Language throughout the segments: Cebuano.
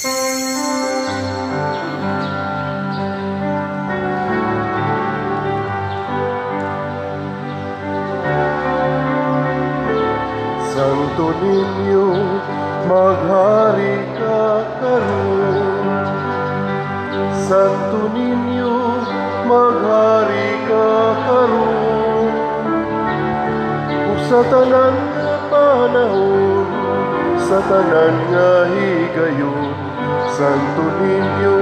Santo Niño, maghari ka karon. Santo Niño, maghari ka karon. Ug sa tanan nga panahon, sa tanan nga higayon, Santo Niño,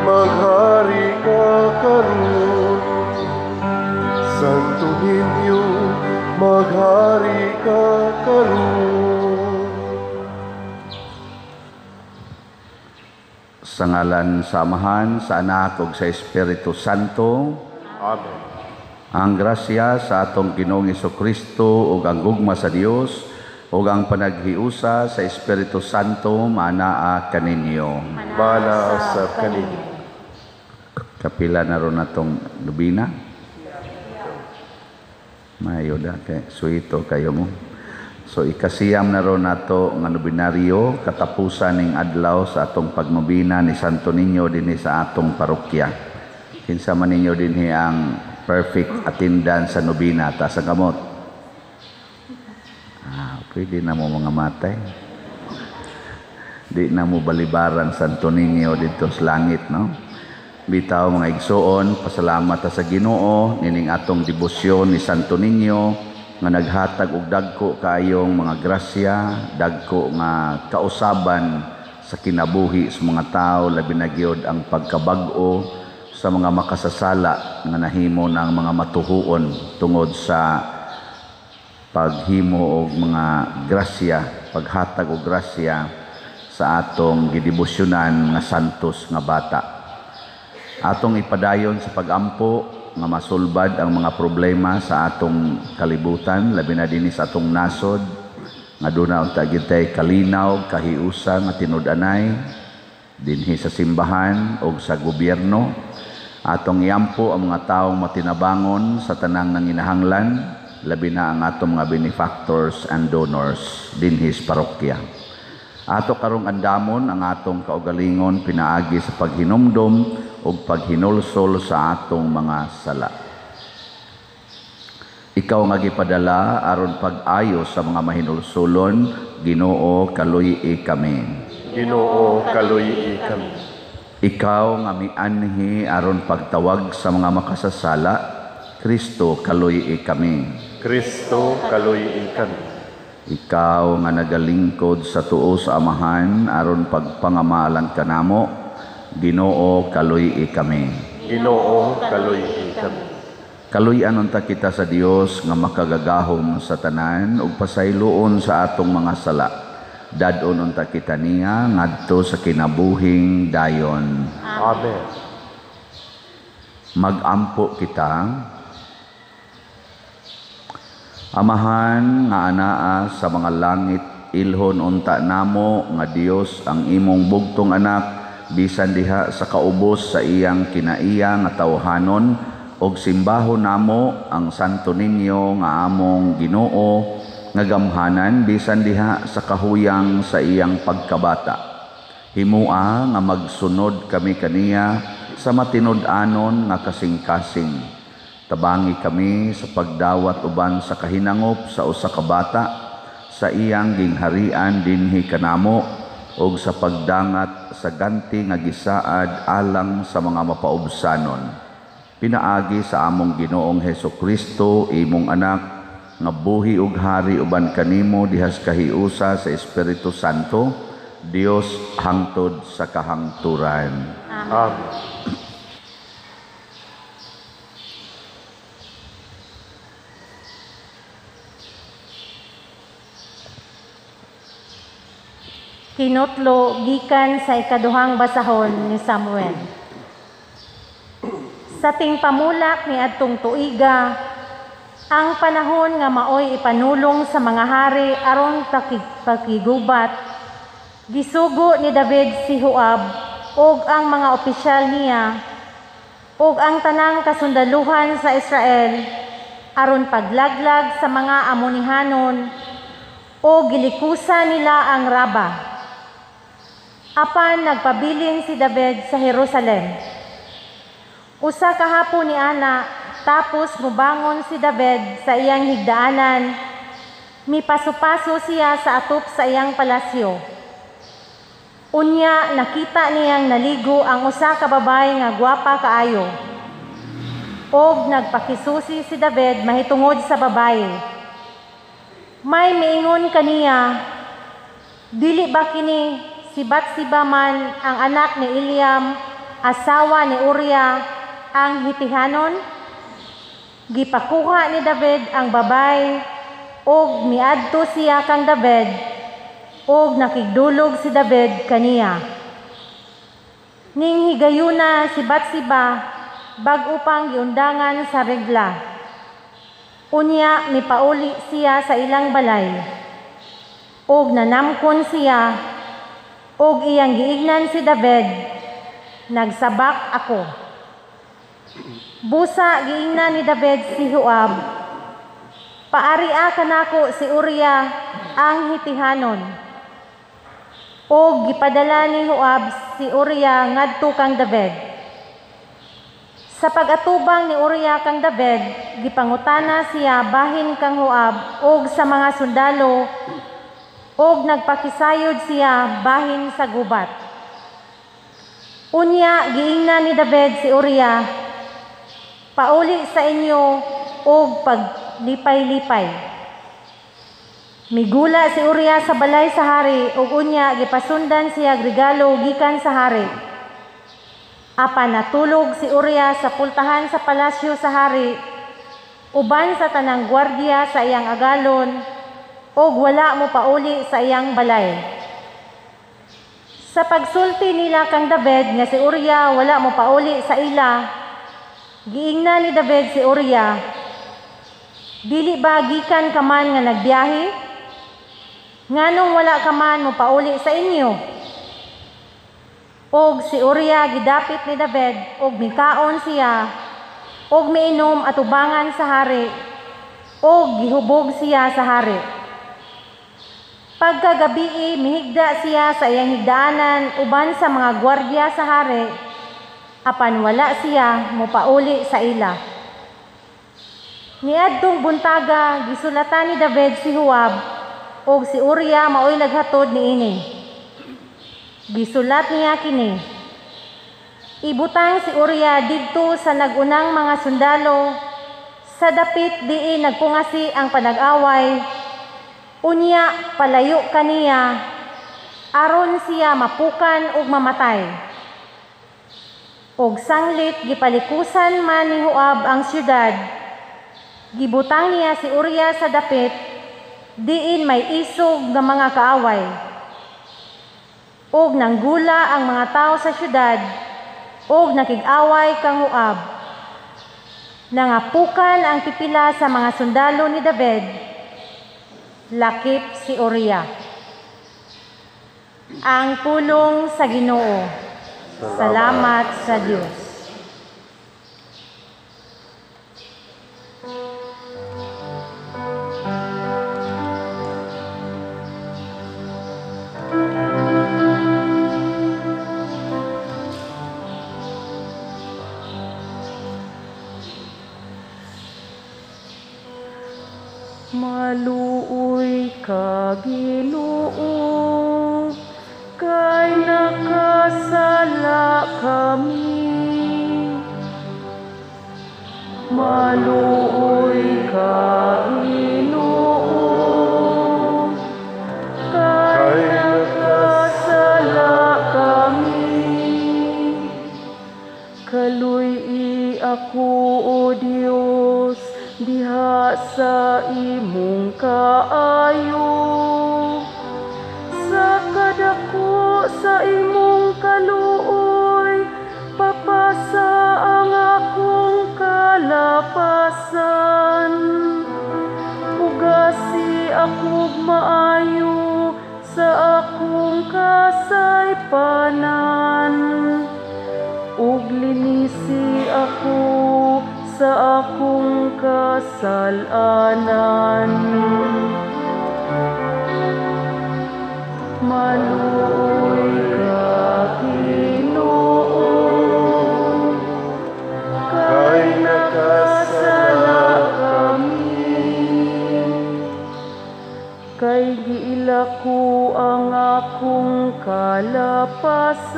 maghari ka karon. Santo Niño, maghari ka karon. Sa ngalan sa Amahan, sa Anak ug sa Espiritu Santo. Amen. Ang grasya sa atong Ginoong Hesukristo ug ang gugma sa Dios ug ang panaghiusa sa Espiritu Santo maanaa kaninyo. Mana usab kaninyo. Kapila na ron atong nobina. Mayo da kay suito kayo mo. So ikasiyam na ron nato nga nobinaryo, katapusan ning adlaw sa atong pagnobina ni Santo Niño dinhi sa atong parokya. Kinsa man ninyo dinhi ang perfect attendance sa nobina, taas ang kamot. Pwede na mo mga matay. Di na mo balibaran Santo Niño dito sa langit, no? Bitaw mga igsoon, pasalamat ta sa Ginoo nining atong debosyon ni Santo Niño nga naghatag og dagko kaayong mga grasya, dagko nga kausaban sa kinabuhi sa mga tao, labi na gyud ang pagkabag-o sa mga makasasala nga nahimo ng mga matuhuon tungod sa paghimo og mga grasya, paghatag og grasya sa atong gidebosyonan nga santos nga bata. Atong ipadayon sa pagampo nga masulbad ang mga problema sa atong kalibutan, labi na dinhi sa atong nasod nga duna unta gyud tay kalinaw, kahiusa nga tinud-anay dinhi sa simbahan og sa gobyerno. Atong iampo ang mga taong matinabangon sa tanang nanginahanglan, labi na ang atong mga benefactors and donors dinhi sa parokya. Ato karong andamon ang atong kaugalingon pinaagi sa paghinumdom ug paghinulsol sa atong mga sala. Ikaw nga gipadala aron pag-ayo sa mga mahinulsolon, Ginoo, kaluy-i kami. Ginoo, kaluy-i kami. Ikaw nga mianhi aron pagtawag sa mga makasasala, Kristo, kaluy-i kami. Kristo, kaluy-i kami. Ikaw nga nagalingkod sa tuo sa Amahan aron pagpangamalan kanamo, Ginoo, kaluy-i kami. Ginoo, kaluy-i kami. Kaluy-an unta kita sa Dios nga makagagahom sa tanan ug pasayloon sa atong mga sala. Dad-on unta kita niya ngadto sa kinabuhing dayon. Amen. Magampo kita. Amahan nga anaa sa mga langit, ilhon unta namo nga Dios ang imong bugtong anak bisan diha sa kaubos sa iyang kinaiya nga tawhanon, og simbahon namo ang Santo Niño nga among Ginoo nga gamhanan bisan diha sa kahuyang sa iyang pagkabata. Himua nga magsunod kami kaniya sa matinud-anon nga kasing-kasing. Tabangi kami sa pagdawat uban sa kahinangop sa usa ka bata sa iyang gingharian dinhi kanamo og sa pagdangat sa ganti nga gisaad alang sa mga mapaubsanon. Pinaagi sa among Ginoong Hesukristo, imong anak, nga buhi ug hari uban kanimo dihas kahiusa sa Espiritu Santo, Dios hangtod sa kahangturan. Amen. Kinutlo gikan sa ikaduhang basahon ni Samuel. Sa tingpamulak ni adtong tuiga, ang panahon nga maoy ipanulong sa mga hari aron pakigubat, gisugo ni David si Joab ug ang mga opisyal niya ug ang tanang kasundaluhan sa Israel aron paglaglag sa mga Amonihanon o gilikusan nila ang Raba. Apan nagpabilin si David sa Jerusalem. Usa ka hapon ni ana, tapos mubangon si David sa iyang higdaanan, mipaso-paso siya sa atop sa iyang palasyo. Unya nakita niyang naligo ang usa ka babaye nga gwapa kaayo. Og nagpakisusi si David mahitungod sa babaye. May miingon kaniya, "Dili ba kini si Batseba man ang anak ni Eliam, asawa ni Uria, ang Hitihanon?" Gipakuha ni David ang babaye og miadto siya kang David og nakigdulog si David kaniya. Ning higayuna si Batseba bag-o pang giundangan sa regla. Unya mipauli siya sa ilang balay. Og nanamkon siya og iyang giingnan si David, "Nagsabak ako." Busa giingnan ni David si Joab, "Paaria kanako si Uria ang Hitihanon." Og gipadala ni Joab si Uria ngadto kang David. Sa pag-atubang ni Uria kang David, gipangutana siya bahin kang Joab og sa mga sundalo, og nagpakisayod siya bahin sa gubat. Unya giingnan ni David si Uria, "Pauli sa inyo og paglipay-lipay." Migula si Uria sa balay sa hari ug unya gipasundan siya regalo gikan sa hari. Apan natulog si Uria sa pultahan sa palasyo sa hari uban sa tanang gwardiya sa iyang agalon ug wala mo pauli sa iyang balay. Sa pagsulti nila kang David nga si Uria wala mo pauli sa ila, giingnan ni David si Uria, "Dili ba gikan ka man nga nagbiyahe? Nganong wala ka man mo pauli sa inyo?" Og si Uria gidapit ni David og mikaon siya og miinom atubangan sa hari og gihubog siya sa hari. Pagkagabii mihigda siya sa iyang higdaanan uban sa mga gwardiya sa hari, apan wala siya mopauli sa ila. Niadtong buntaga gisulatan ni David si Joab og si Uria maoy naghatod niini. Gisulat niya kini, "Ibutang si Uria didto sa nagunang mga sundalo sa dapit diin nagpungasi ang panag-away. Unya palayo kaniya aron siya mapukan ug mamatay." Og sanglit gipalikusan man ni Joab ang syudad, gibutang niya si Uria sa dapit diin may isog nga mga kaaway. Og nanggula ang mga tao sa syudad og nakig-away kang Joab. Nangapukan ang pipila sa mga sundalo ni David, lakip si Uria. Ang pulong sa Ginoo. Salamat sa Dios. Maluoy ka, Ginoo, kay nakasala kami. Maluoy ka, Ginoo, kay nakasala kami. Kaluy-i ako, O Dios, diha sa imong kaayo. Sa kadako sa imong kaluoy, papasa ang akong kalapasan. Pugasi akog maayo sa akong kasaypanan, ug linisi ako sa akong kasalanan. Maluoy ka, Kay giila ko ang akong kalapasan,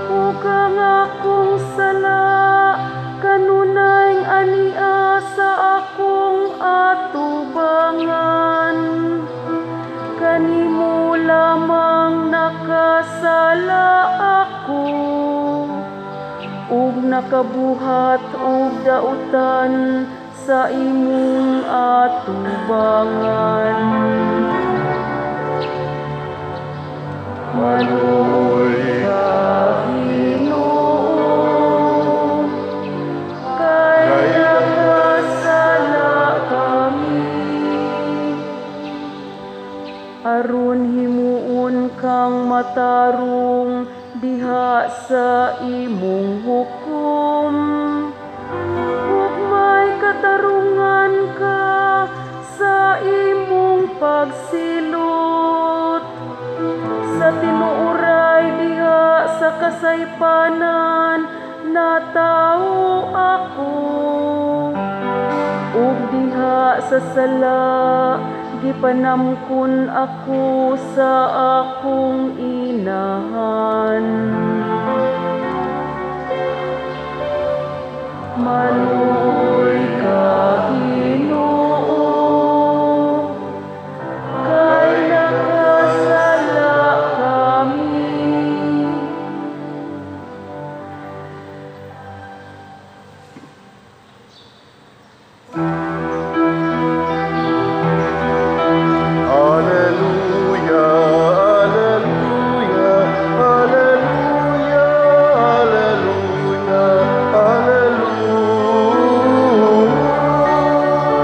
ug ang akong sala kanunay ania sa akong atubangan. Kanimo lamang nakasala ako, ug nakabuhat og dautan sa imong atubangan. Maluoy ka, Ginoo, kay nakasala kami. Aron himuon kang matarong diha sa imong hukom, ug may katarungan ka sa imong pagsilot. Sa tinuoray diha sa kasaypanan natawo ako, ug diha sa sala gipanamkon ako sa akong inahan. Maluoy ka, Ginoo, kay nakasala kami. Alleluia, alleluia, alleluia, alleluia,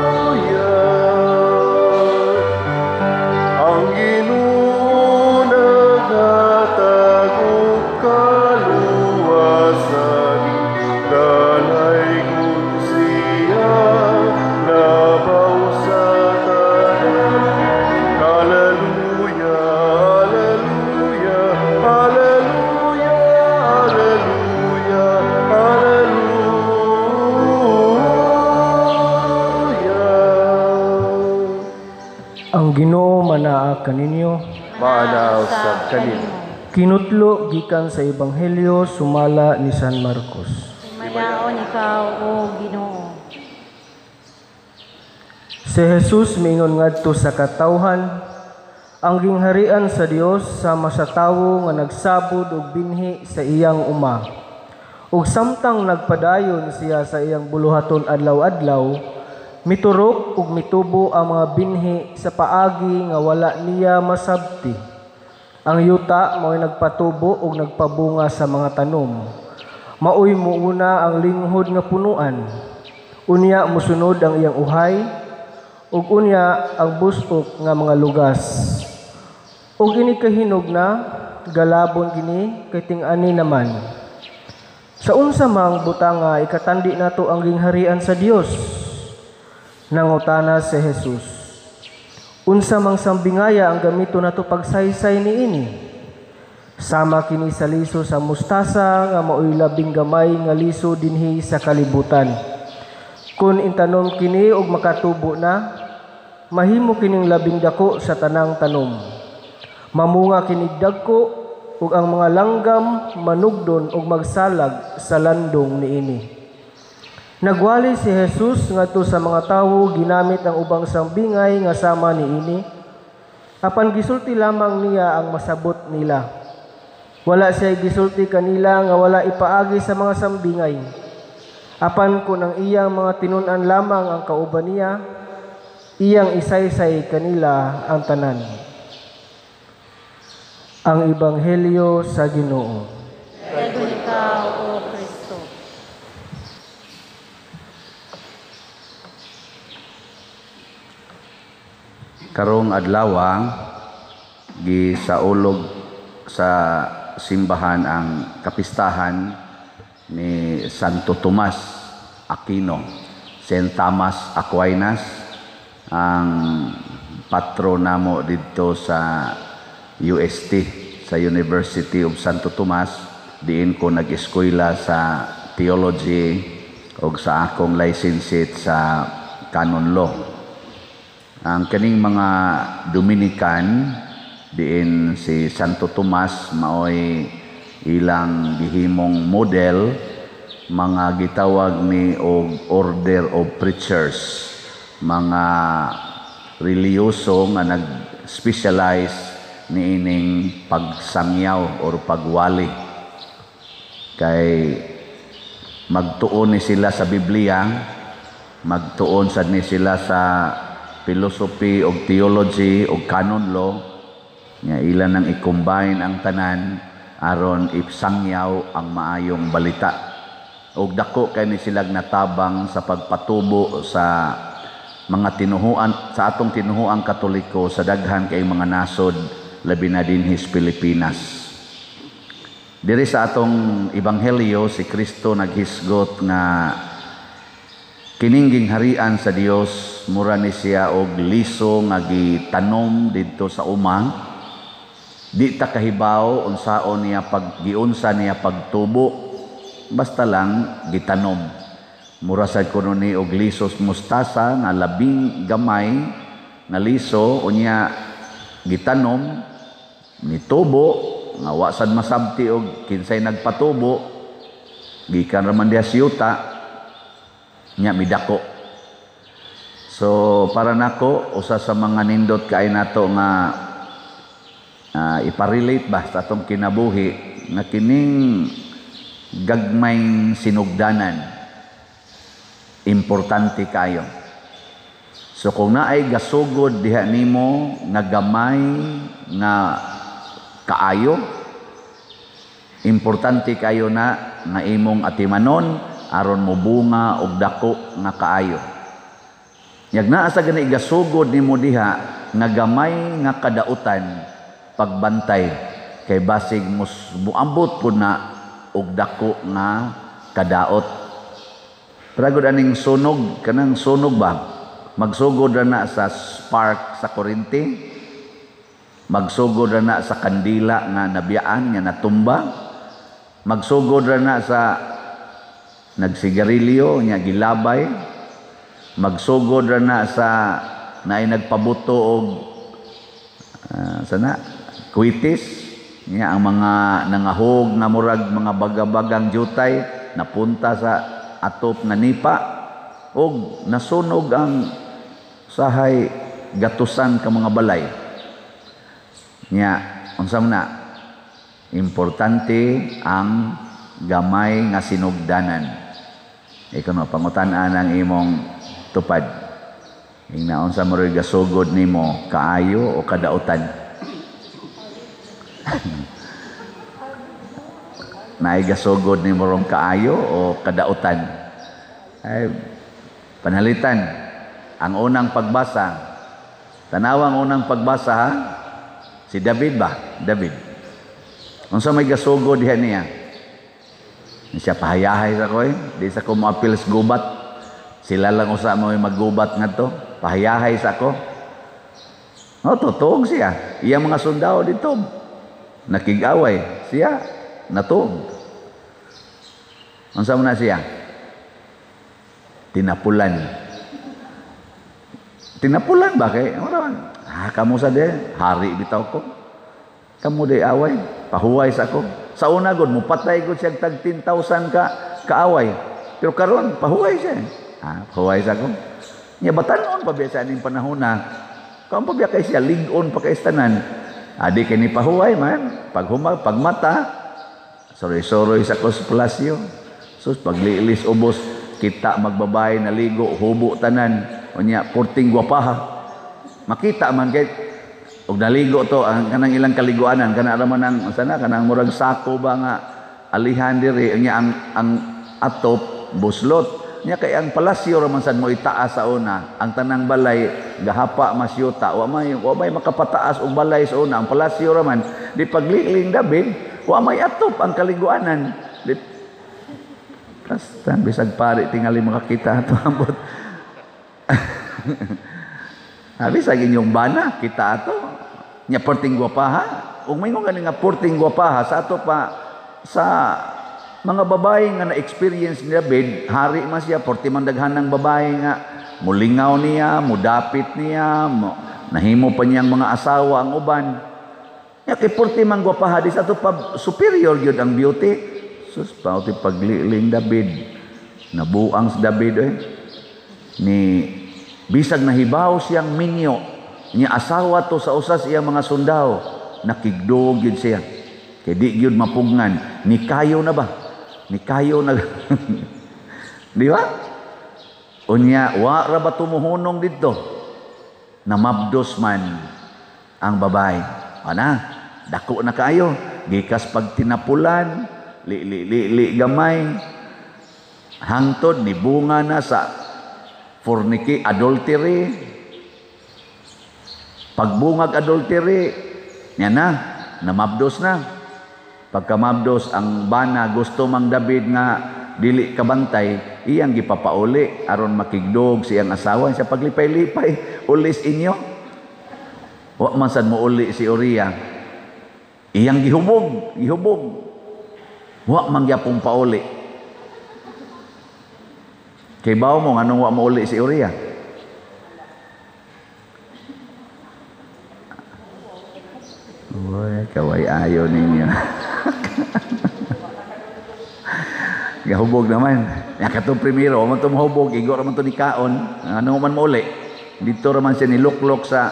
alleluia. Ang Ginoo naghatag og kaluwasan, dalaygon siya labaw sa tanan. Alleluia, alleluia, alleluia, alleluia, alleluia. Ang Ginoo manaa kaninyo. Maanaa usab kanimo. Kinutlo gikan sa Ebanghelyo sumala ni San Marcos. Himayaon ikaw, o Ginoo. Si Jesus miingon ngadto sa katawhan, ang gingharian sa Dios sama sa tawo nga nagsabod og binhi sa iyang uma. Ug samtang nagpadayon siya sa iyang buluhaton adlaw-adlaw, miturok ug mitubo ang mga binhi sa paagi nga wala niya masabti. Ang yuta mao'y nagpatubo ug nagpabunga sa mga tanom. Maoy muuna ang linghod nga punuan. Unya mosunod ang iyang uhay, ug unya ang busok nga mga lugas. Ug ini kahinog na, galabon kini kay ting-ani naman. Sa unsa mang butanga ikatandi nato ang gingharian sa Dios? Nangutana si Jesus. Unsa mang sambingaya ang gamito nato pagsaysay niini? Sama kini sa liso sa mustasa nga maoy labing gamay nga liso dinhi sa kalibutan. Kun intanom kini og makatubo na, mahimo kining labing dako sa tanang tanom. Mamunga kinig dagko ug ang mga langgam manugdon og magsalag sa landong niini. Nagwali si Jesus ngadto sa mga tawo ginamit ang ubang sambingay nga sama niini. Apan gisulti lamang niya ang masabot nila. Wala siya gisulti kanila nga wala ipaagi sa mga sambingay. Apan kun ang iyang mga tinun-an lamang ang kauban niya, iyang isaysay kanila ang tanan. Ang Ebanghelyo sa Ginoo. Daghang ikaw, O Kristo. Karong adlaw gisaulog sa simbahan ang kapistahan ni Santo Tomas Aquino, Saint Thomas Aquinas, ang patron namo didto sa UST, sa University of Santo Tomas. Diin ko nag-eskwela sa theology og sa akong licentiate sa canon law. Ang kaning mga Dominican diin si Santo Tomas maoy ilang gihimong model, mga gitawag ni og order of preachers, mga relihiyoso nga nag-specialize niining pagsangyaw or pagwali. Kay magtuon ni sila sa Biblia, magtuon sad ni sila sa philosophy og theology og canon law, nga ila nang i-combine ang tanan aron ipsangyaw ang maayong balita. Og dako kay ni silag natabang sa pagpatubo sa mga tinuhuan sa atong tinuhuang Katoliko sa daghan kay mga nasod, labi na dinhi sa Pilipinas. Diri sa atong ebanghelyo, si Kristo naghisgot nga kining gingharian sa Dios mura ni siya og liso nga gitanom didto sa uma. Di ta kahibaw unsaon niya pag giunsa niya pagtubo, basta lang gitanom. Mura sad kuno ni og lisos mustasa nga labing gamay nga liso, unya gitanom, nitubo nga wa sad masabti og kinsay nagpatubo, gikan ra man diha siyuta nya midako. So para nako, usa sa mga nindot kay nato nga iparelate ba sa atong kinabuhi nga kining gagmayng sinugdanan importante kayo. So kung naay gasugod diha nimo nga gamay nga kaayo, importante kayo na nga imong atimanon aron mobunga og dako nga kaayo. Yag naa sa gani gasugod nimo diha nga gamay nga kadautan, pagbantay kay basig mus muambot pud na og dako nga kadaot. Pero aning sunog, kanang sunog ba, magsugod ra na sa spark sa kuryente, magsugod ra na sa kandila nga nabiyaan nga natumba, magsugod ra na sa nagsigarilyo nya gilabay, magsugod ra na sa naay nagpabuto og sana kwitis nya, ang mga nangahog nga murag mga bagabagang jutay napunta sa atop nga nipa og nasunog ang sahay gatusan ka mga balay. Nya unsa man na, importante ang gamay nga sinugdanan. Ikaw no, pangutan-an ang imong tupad. Ingna unsa mo ro'y gasugod nimo, kaayo o kadautan? Naay gasugod nimo rong kaayo o kadautan? Ay, panalitan ang unang pagbasa. Tanawang unang pagbasa, ha? Si David ba? David. Unsa may gasugod diha niya? Siya pahayahay sa ko eh. Di sa ko moapil sa gubat. Sila lang usa mo maggubat ngadto. Pahayahay sa ko. No, tutuog siya. Iyang mga sundao dito. Nakig-away. Siya, natuog. Unsa man na siya? Tinapulan. Tinapulan ba kay? Ah, kamo sa de, hari bitaw ko. Kamo de away, pahuway sa ako. Sa una gud mupatay gud siya tag 10,000 ka kaaway. Pero karon pahuway siya. Ah, pahuway sa ako. Nya batanon pa biya sa aning panahon na. Kaon pa biya kay siya lig-on pa kay tanan. Adi kay ni pahuway man, paghumag, pagmata, soroy-soroy sa kos palasyo. Sus paglilis ubos kita magbabay naligo hubo tanan. Unya porting gwapaha. Makita man kay og naligo to ang kanang ilang kaliguanan, kana ra man ang sana kanang murag sako ba nga alihan diri, unya ang atop buslot. Nya kay ang palasyo ra man sad mo itaas sa una, ang tanang balay gahapa masyuta, wa may makapataas og balay sa una, ang palasyo ra man. Di pagliling David, wa may atop ang kaliguanan. Di basta bisag pare tingali makakita ato ambot. Abi sa inyong bana kita ato. Nya perting gwapaha, ug maingon gani nga perting gwapaha sa ato pa sa mga babae nga na-experience ni David, hari man siya, porti man daghan ng babae nga Mulingaw niya, mudapit niya, nahimo pa niyang mga asawa ang uban. Ya kay purti man gwapaha di sa ato pa superior gyud ang beauty. Sus, pauti pagliling David. Nabuang si David eh. Ni bisag nahibaw siyang minyo, niya asawa to sa usas iyang mga sundao, nakigdog gyud siya. Kay di gyud mapugngan, ni kayo na ba? Ni kayo na. Di ba? Unya, wa ra ba tumuhunong didto? Namabdos man ang babae. Ana, dako na kaayo. Gikas pag tinapulan, li li li, li gamay. Hangtod ni bunga na sa forniki, adultery. Pagbungag adultery, niya na, namabdos na. Pagkamabdos ang bana, gusto mang David nga dili kabantay, iyang gipapauli aron makigdog siyang asawa sa paglipay-lipay ulis inyo. Wa man sad mo uli si Uriah. Iyang gihubog, gihubog. Wa man gyapon pauli. Kay bawo mo nganong wa mo uli si Uriah? Uy, kaway ayo ninyo. Gahubog naman. Ya katong primero, man to mahubog, igo ra man to ni kaon, ano man mo uli. Dito ra man siya niluklok sa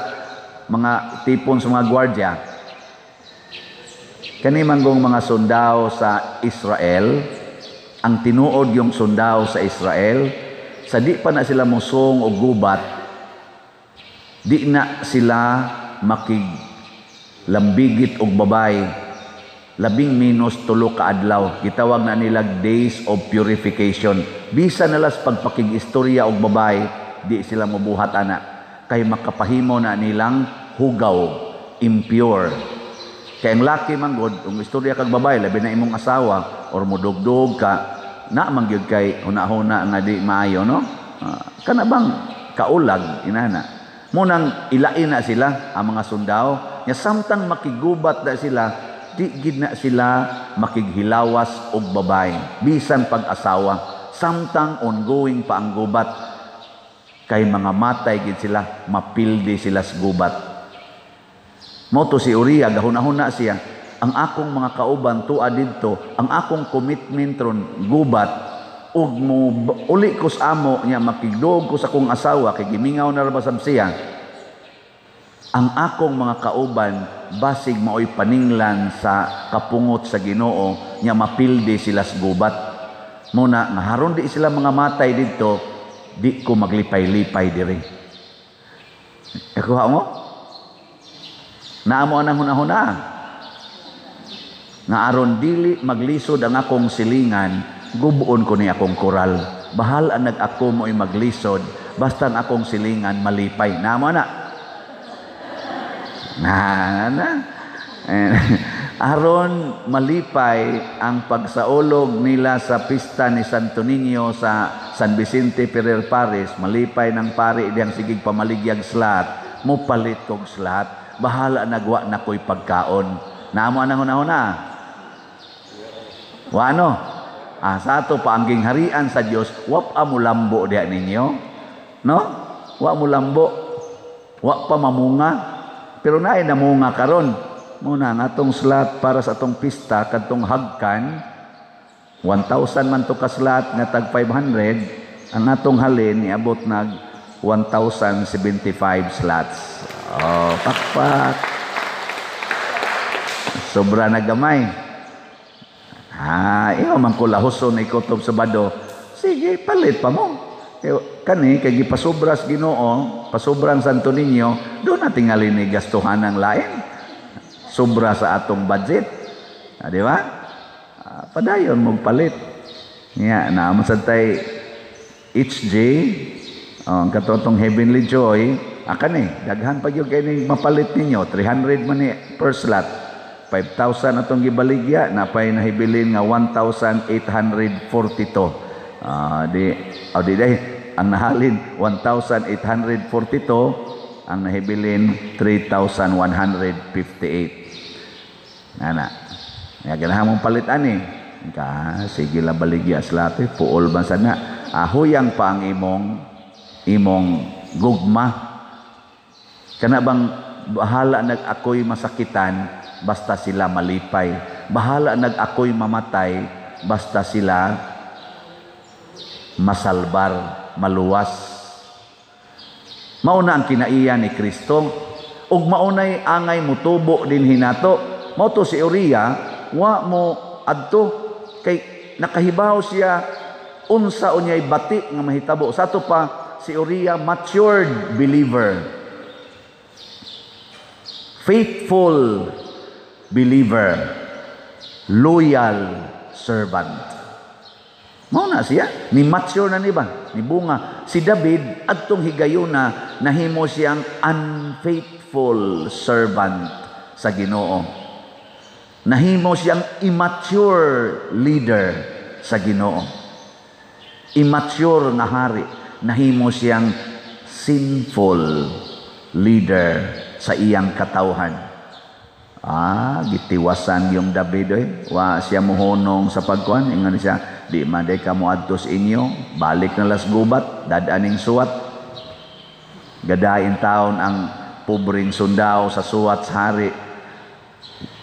mga tipon sa mga gwardiya. Kani manggong mga sundao sa Israel, ang tinuod yung sundao sa Israel, sa di pa na sila musong o gubat, di na sila makiglambigit og babay. Labing minus 3 ka adlaw. Gitawag na nila days of purification. Bisan nalas pagpakig-istorya og babay, di sila mobuhat ana. Kay makapahimo na nilang hugaw, impure. Kay ang laki man gud, kung istorya kag babay, labi na imong asawa or modugdog ka, na man gyud kay huna-huna nga di maayo, no? Kana bang kaulag inana. Munang ilain na sila ang mga sundao, nya samtang makigubat na sila, di gid na sila makighilawas og babay bisan pag-asawa, samtang ongoing pa ang gubat, kay mga matay gid sila, mapildi sila sa gubat. Mo to si Uriah, gahuna-huna siya, ang akong mga kauban tua didto, ang akong commitment ron gubat, ug mo uli ko sa amo niya, makigdog ko sa akong asawa kay gimingaw na ra ba sab siya. Ang akong mga kauban basig maoy paninglan sa kapungot sa Ginoo nya mapildi sila sa gubat. Muna nga haron di sila mga matay didto, di ko maglipay-lipay diri. Ekuha mo? Naamo anang hunahuna. Nga aron dili maglisod ang akong silingan, gubuon ko ni akong koral. Bahal ang nag-ako mo'y maglisod, basta ang akong silingan malipay. Naamo na? Na, na. Aron malipay ang pagsaulog nila sa pista ni Santo Niño sa San Vicente Ferrer Paris, malipay ng pari diyang sigig pamaligyag slat, mupalit kog slat, bahala nagwa na ko'y pagkaon. Naamo anang hunahuna? Wa ano? Sa ato paangging harian sa Dios, wa pa mulambo diha ninyo. No? Wa mulambo. Wa pa mamunga. Pero naay namunga karon. Muna ang atong slot para sa atong pista kadtong hagkan 1,000 man to ka slot nga tag 500, ang atong halin niabot nag 1,075 slots. Oh, pakpak. Sobra na gamay. Iho man ko lahuson ikutob sa bado. Sige, palit pa mo. Kani kay gipasobras Ginoo, pasobrang Santo Niño, do na tingali ni gastuhan ang lain. Sobra sa atong budget. Di ba? Padayon mong palit. Nga, naamo sad tay HJ, ang katotong Heavenly Joy, kani, daghan pa gyud kay ni mapalit ninyo, 300 man ni per slot. 5,000 atong gibaligya, napay nahibilin nga 1,842. Di dahil ang nahalin 1,842, ang nahibilin 3,158. Ana. Ya ganahan mong palit ani. Ka sige la baligya slate, puol man sana. Huyang pa ang imong Imong gugma. Kana bang bahala nag ako'y masakitan basta sila malipay. Bahala nag ako'y mamatay basta sila masalbar, maluwas. Mauna ang kinaiya ni Kristo ug maunay angay mutubo din hinato. Mao to si Uriah wa mo adto kay nakahibaw siya unsa unyay bati nga mahitabo. Sa ato pa si Uriah, matured believer, faithful believer, loyal servant. Mao na siya, ni mature na ni ba? Ni bunga. Si David adtong higayuna nahimo siyang unfaithful servant sa Ginoo. Nahimo siyang immature leader sa Ginoo. Immature nga hari, nahimo siyang sinful leader sa iyang katawhan. Ah, gitiwasan yung David oy. Wa siya mohunong sa pagkuan, ingon siya, di man day ka moadto sa inyo, balik na las gubat, dad-aning suwat. Gadain taon ang pobreng sundao sa suwat sa hari.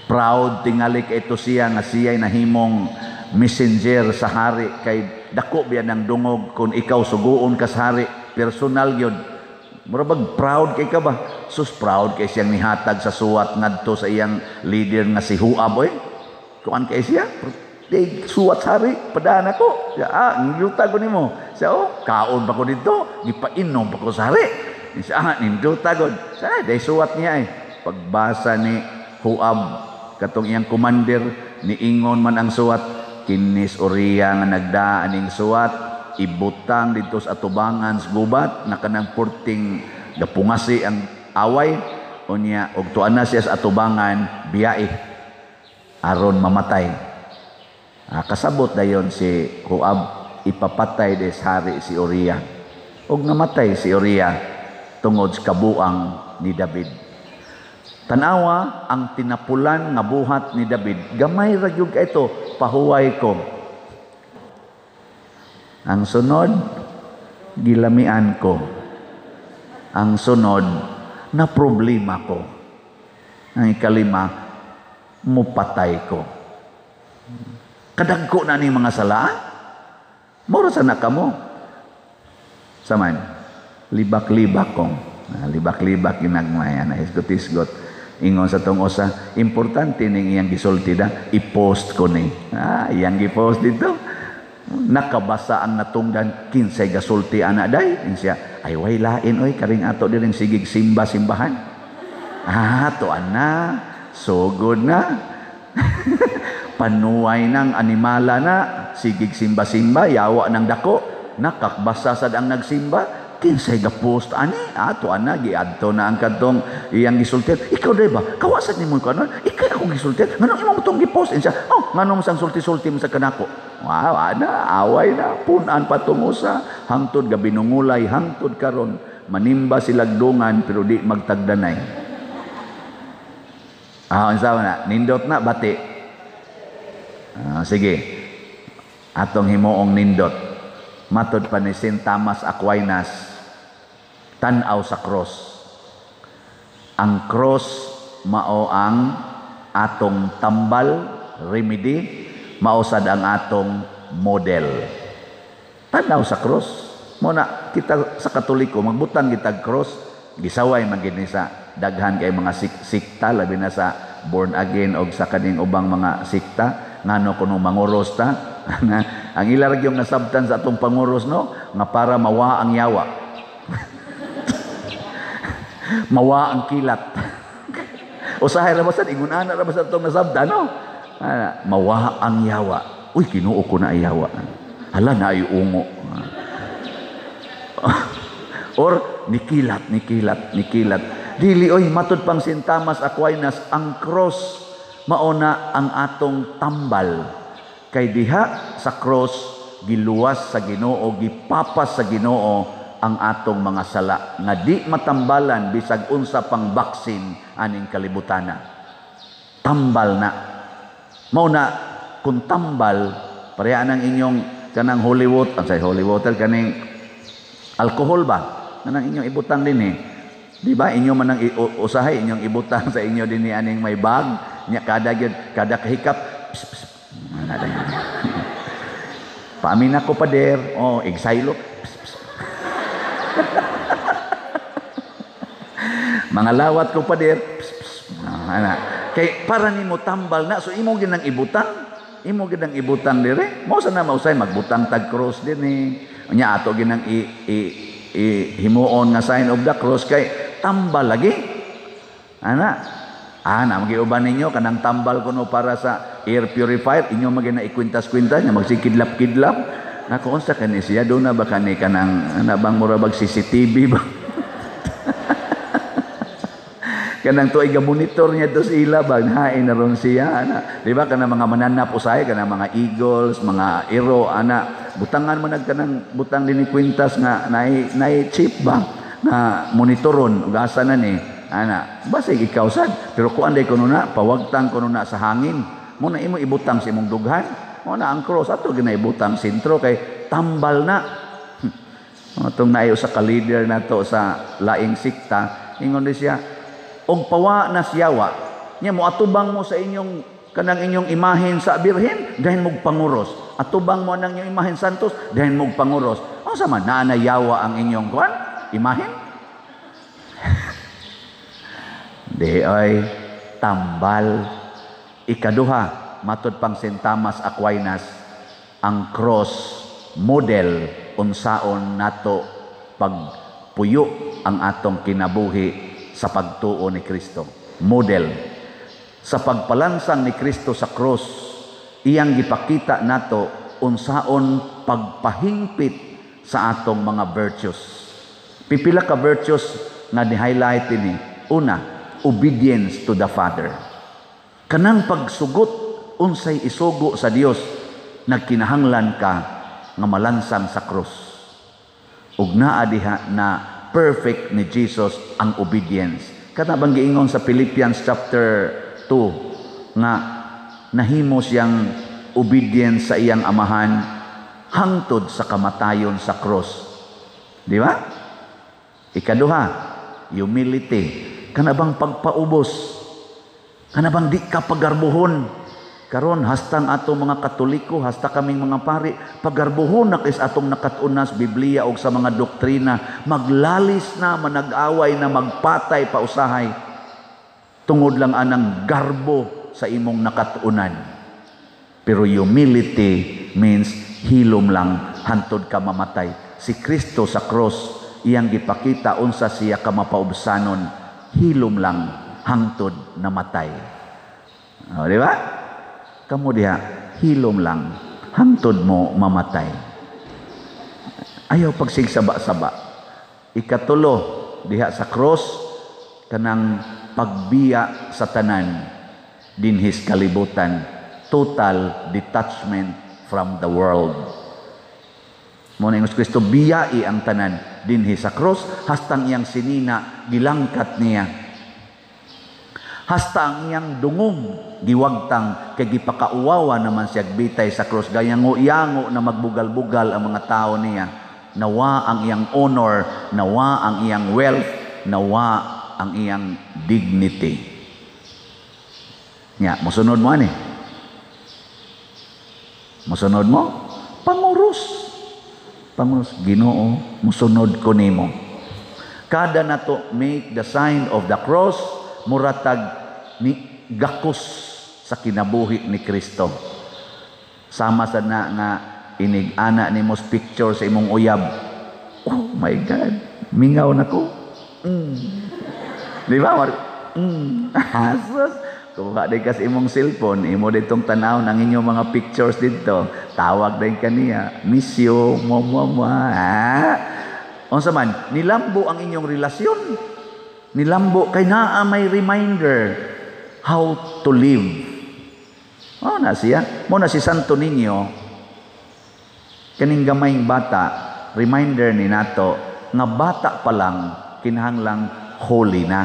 Proud tingali kay ito siya nga siya'y nahimong messenger sa hari kay dako biya ng dungog kung ikaw suguon ka sa hari, personal gyud. Mura bag proud kay ka ba? Sus, proud kay siyang nihatag sa suwat ngadto sa iyang leader nga si Joab oy. Kuan kay siya? Di suwat sa hari, padaan ako. Siya, ninduta ko nimo. Siya, oh, kaon pa ko dito, gipainom pa ko sa hari. Siya, ninduta ko. Siya, day suwat niya eh. Pagbasa ni Joab, katong iyang commander, niingon man ang suwat, kinis Uriah nga nagdaan ning suwat, ibutang dito sa atubangan sa gubat, na kanang purting gapungasi ang away, unya, og tuan na siya sa atubangan, biyae, aron mamatay. Kasabot dayon si Joab, ipapatay des hari si Uriah. Og namatay si Uriah tungod sa kabuang ni David. Tanawa ang tinapulan nga buhat ni David, gamay ra gyud ka ito, pahuway ko. Ang sunod, gilamian ko. Ang sunod, na problema ko. Ang ikalima, mupatay ko. Kadagko na ni mga sala. Moro sa nakamo. Saman, libak-libak kong. Libak-libak ginagmaya na isgot-isgot. Ingon sa tong usa, importante ning iyang gisulti da, i-post ko ni. Iyang gi-post dito. Nakabasa ang natungdan kinsay gasulti ana day. Insiya, ay way lain oy karing ato diring sigig simba-simbahan. Tuan na, sugod na. Panuway ng animala na, sigig simba-simba, yawa ng dako, nakakbasa sad ang nagsimba, kinsay ga-post ani, tuan na, giadto na ang kadtong iyang gisultian. Ikaw day ba, kawasan nimo ko ano? Ikaw akong gisultian, nganong imong tong gi-post? Insiya, oh, nganong sang sulti-sulti mo sa kanako? Wow, ana, away na, punan patungo sa hangtod gabinungulay, hangtod karon manimba silagdungan pero di magtagdanay. Unsa man na, nindot na bati. Sige. Atong himuong nindot. Matod pa ni Saint Thomas Aquinas, tan-aw sa cross. Ang cross mao ang atong tambal, remedy, mao sad ang atong model. Tan-aw sa cross. Mo na kita sa Katoliko magbutang kitag cross, gisaway man gid ni sa daghan kay mga sikta, labi na sa born again og sa kaning ubang mga sikta, ngano kuno manguros ta. Ang ila ra gyud nasabtan sa atong panguros, no, nga para mawa ang yawa. Mawa ang kilat. Usahay ra ba sad ingon ana ra ba sad atong nasabtan, no? Mawa ang yawa. Uy, Kinuo ko na yawa. Hala na ay ungo. Or nikilat, nikilat, nikilat. Dili oy matud pang Saint Thomas Aquinas, ang cross mauna ang atong tambal. Kay diha sa cross giluwas sa Ginoo, gipapas sa Ginoo ang atong mga sala nga di matambalan bisag unsa pang baksin aning kalibutana. Tambal na. Mao na kung tambal pareha nang inyong kanang holy water, say holy water kaning Alcohol ba? Kanang inyong ibutang din eh. Di ba? Inyo man ang usahay inyong ibutang sa inyo din ni aning may bag. Nya kada gyud, kada kahikap. Pss, pss. Paamin ako pader. Oh, exilo. Pss, pss. Mga lawat ko pader. Pss, pss. Ana. Kay para nimo tambal na, so imo gyud nang ibutang. Imo gyud nang ibutang dire. Mao sa na mausay magbutang tag cross din eh. Nya ato gyud nang i himuon nga sign of the cross kay tambal lagi. Ana. Ana magiuban ninyo kanang tambal kuno para sa air purifier, inyo magi na ikwintas-kwintas nya magsikidlap-kidlap. Nako unsa kani siya do na ba kani kanang ana bang mura bag CCTV ba? Kanang tuig monitor niya dos ila ba hain na ron siya ana. Di ba kanang mga mananap usahay kanang mga eagles, mga ero ana, butangan man nagkanang butang dinhi kwintas nga naay chip ba nga monitoron ug asa na ni ana. Basig ikaw sad pero kuan day kuno na pawagtang kuno na sa hangin. Mo na imo ibutang sa imong dughan. Mo na ang cross ato ginaibutang sentro kay tambal na. Atong naay usa ka leader nato sa laing sikta, ingon di siya og pawa na siyawa nya mo atubang mo sa inyong kanang inyong imahen sa birhen dahil mog panguros. Atubang mo nang inyong imahen santos dahil mog panguros. Unsa man naa na yawa ang inyong kuan imahen? Di ay tambal. Ikaduha, matud pang Saint Thomas Aquinas, ang cross model unsaon nato pagpuyo ang atong kinabuhi sa pagtuo ni Kristo. Model. Sa pagpalansang ni Kristo sa cross, iyang gipakita nato unsaon pagpahingpit sa atong mga virtues. Pipila ka virtues nga ni-highlight ini. Una, obedience to the Father. Kanang pagsugot unsay isugo sa Dios, nagkinahanglan ka nga malansang sa cross. Ug naa diha na perfect ni Jesus ang obedience. Kana bang giingon sa Philippians chapter 2 nga nahimo siyang obedience sa iyang amahan hangtod sa kamatayon sa cross. Di ba? Ikaduha, humility. Kana bang pagpaubos? Kana bang di ka pagarbuhon? Karon hastang ato mga Katoliko, hasta kaming mga pari, pagarbuhon na kis atong nakat-unas Biblia og sa mga doktrina, maglalis na, manag-away na, magpatay pa usahay tungod lang anang garbo sa imong nakat-unan. Pero humility means hilom lang hantod ka mamatay. Si Kristo sa cross, iyang gipakita unsa siya ka mapaubsanon, hilom lang hangtod namatay. O, di ba? Kamu diha, hilom lang, hangtod mo mamatay. Ayaw pagsigsaba-saba. Ikatulo, diha sa cross, kanang pagbiya sa tanan, dinhis kalibutan, total detachment from the world. Mo na ingon si Kristo, biyai ang tanan dinhi sa cross, hastang iyang sinina, gilangkat niya. Hasta ang iyang dungog giwagtang kay gipakauwawa naman siya bitay sa cross, gayango-yango na magbugal-bugal ang mga tao niya. Nawa ang iyang honor, nawa ang iyang wealth, nawa ang iyang dignity. Nya, mosunod mo ani? Mosunod mo? Panguros. Panguros, Ginoo, mosunod ko nimo. Kada nato make the sign of the cross, muratag ni gakos sa kinabuhi ni Kristo. Sama sa na nga inig-ana nimo picture sa imong uyab. Oh my God, mingaw na ko. Di ba? Asos. Kuha din ka sa imong cellphone, imo ditong tanaw ng inyong mga pictures dito. Tawag din kaniya, miss you, mo mo mo. Ha? Unsa man, nilambo ang inyong relasyon. Nilambo kay naa may reminder how to live. Oh, na siya. Mo na si Santo Niño, kaning gamayng bata, reminder ni nato nga bata pa lang kinahanglang holy na.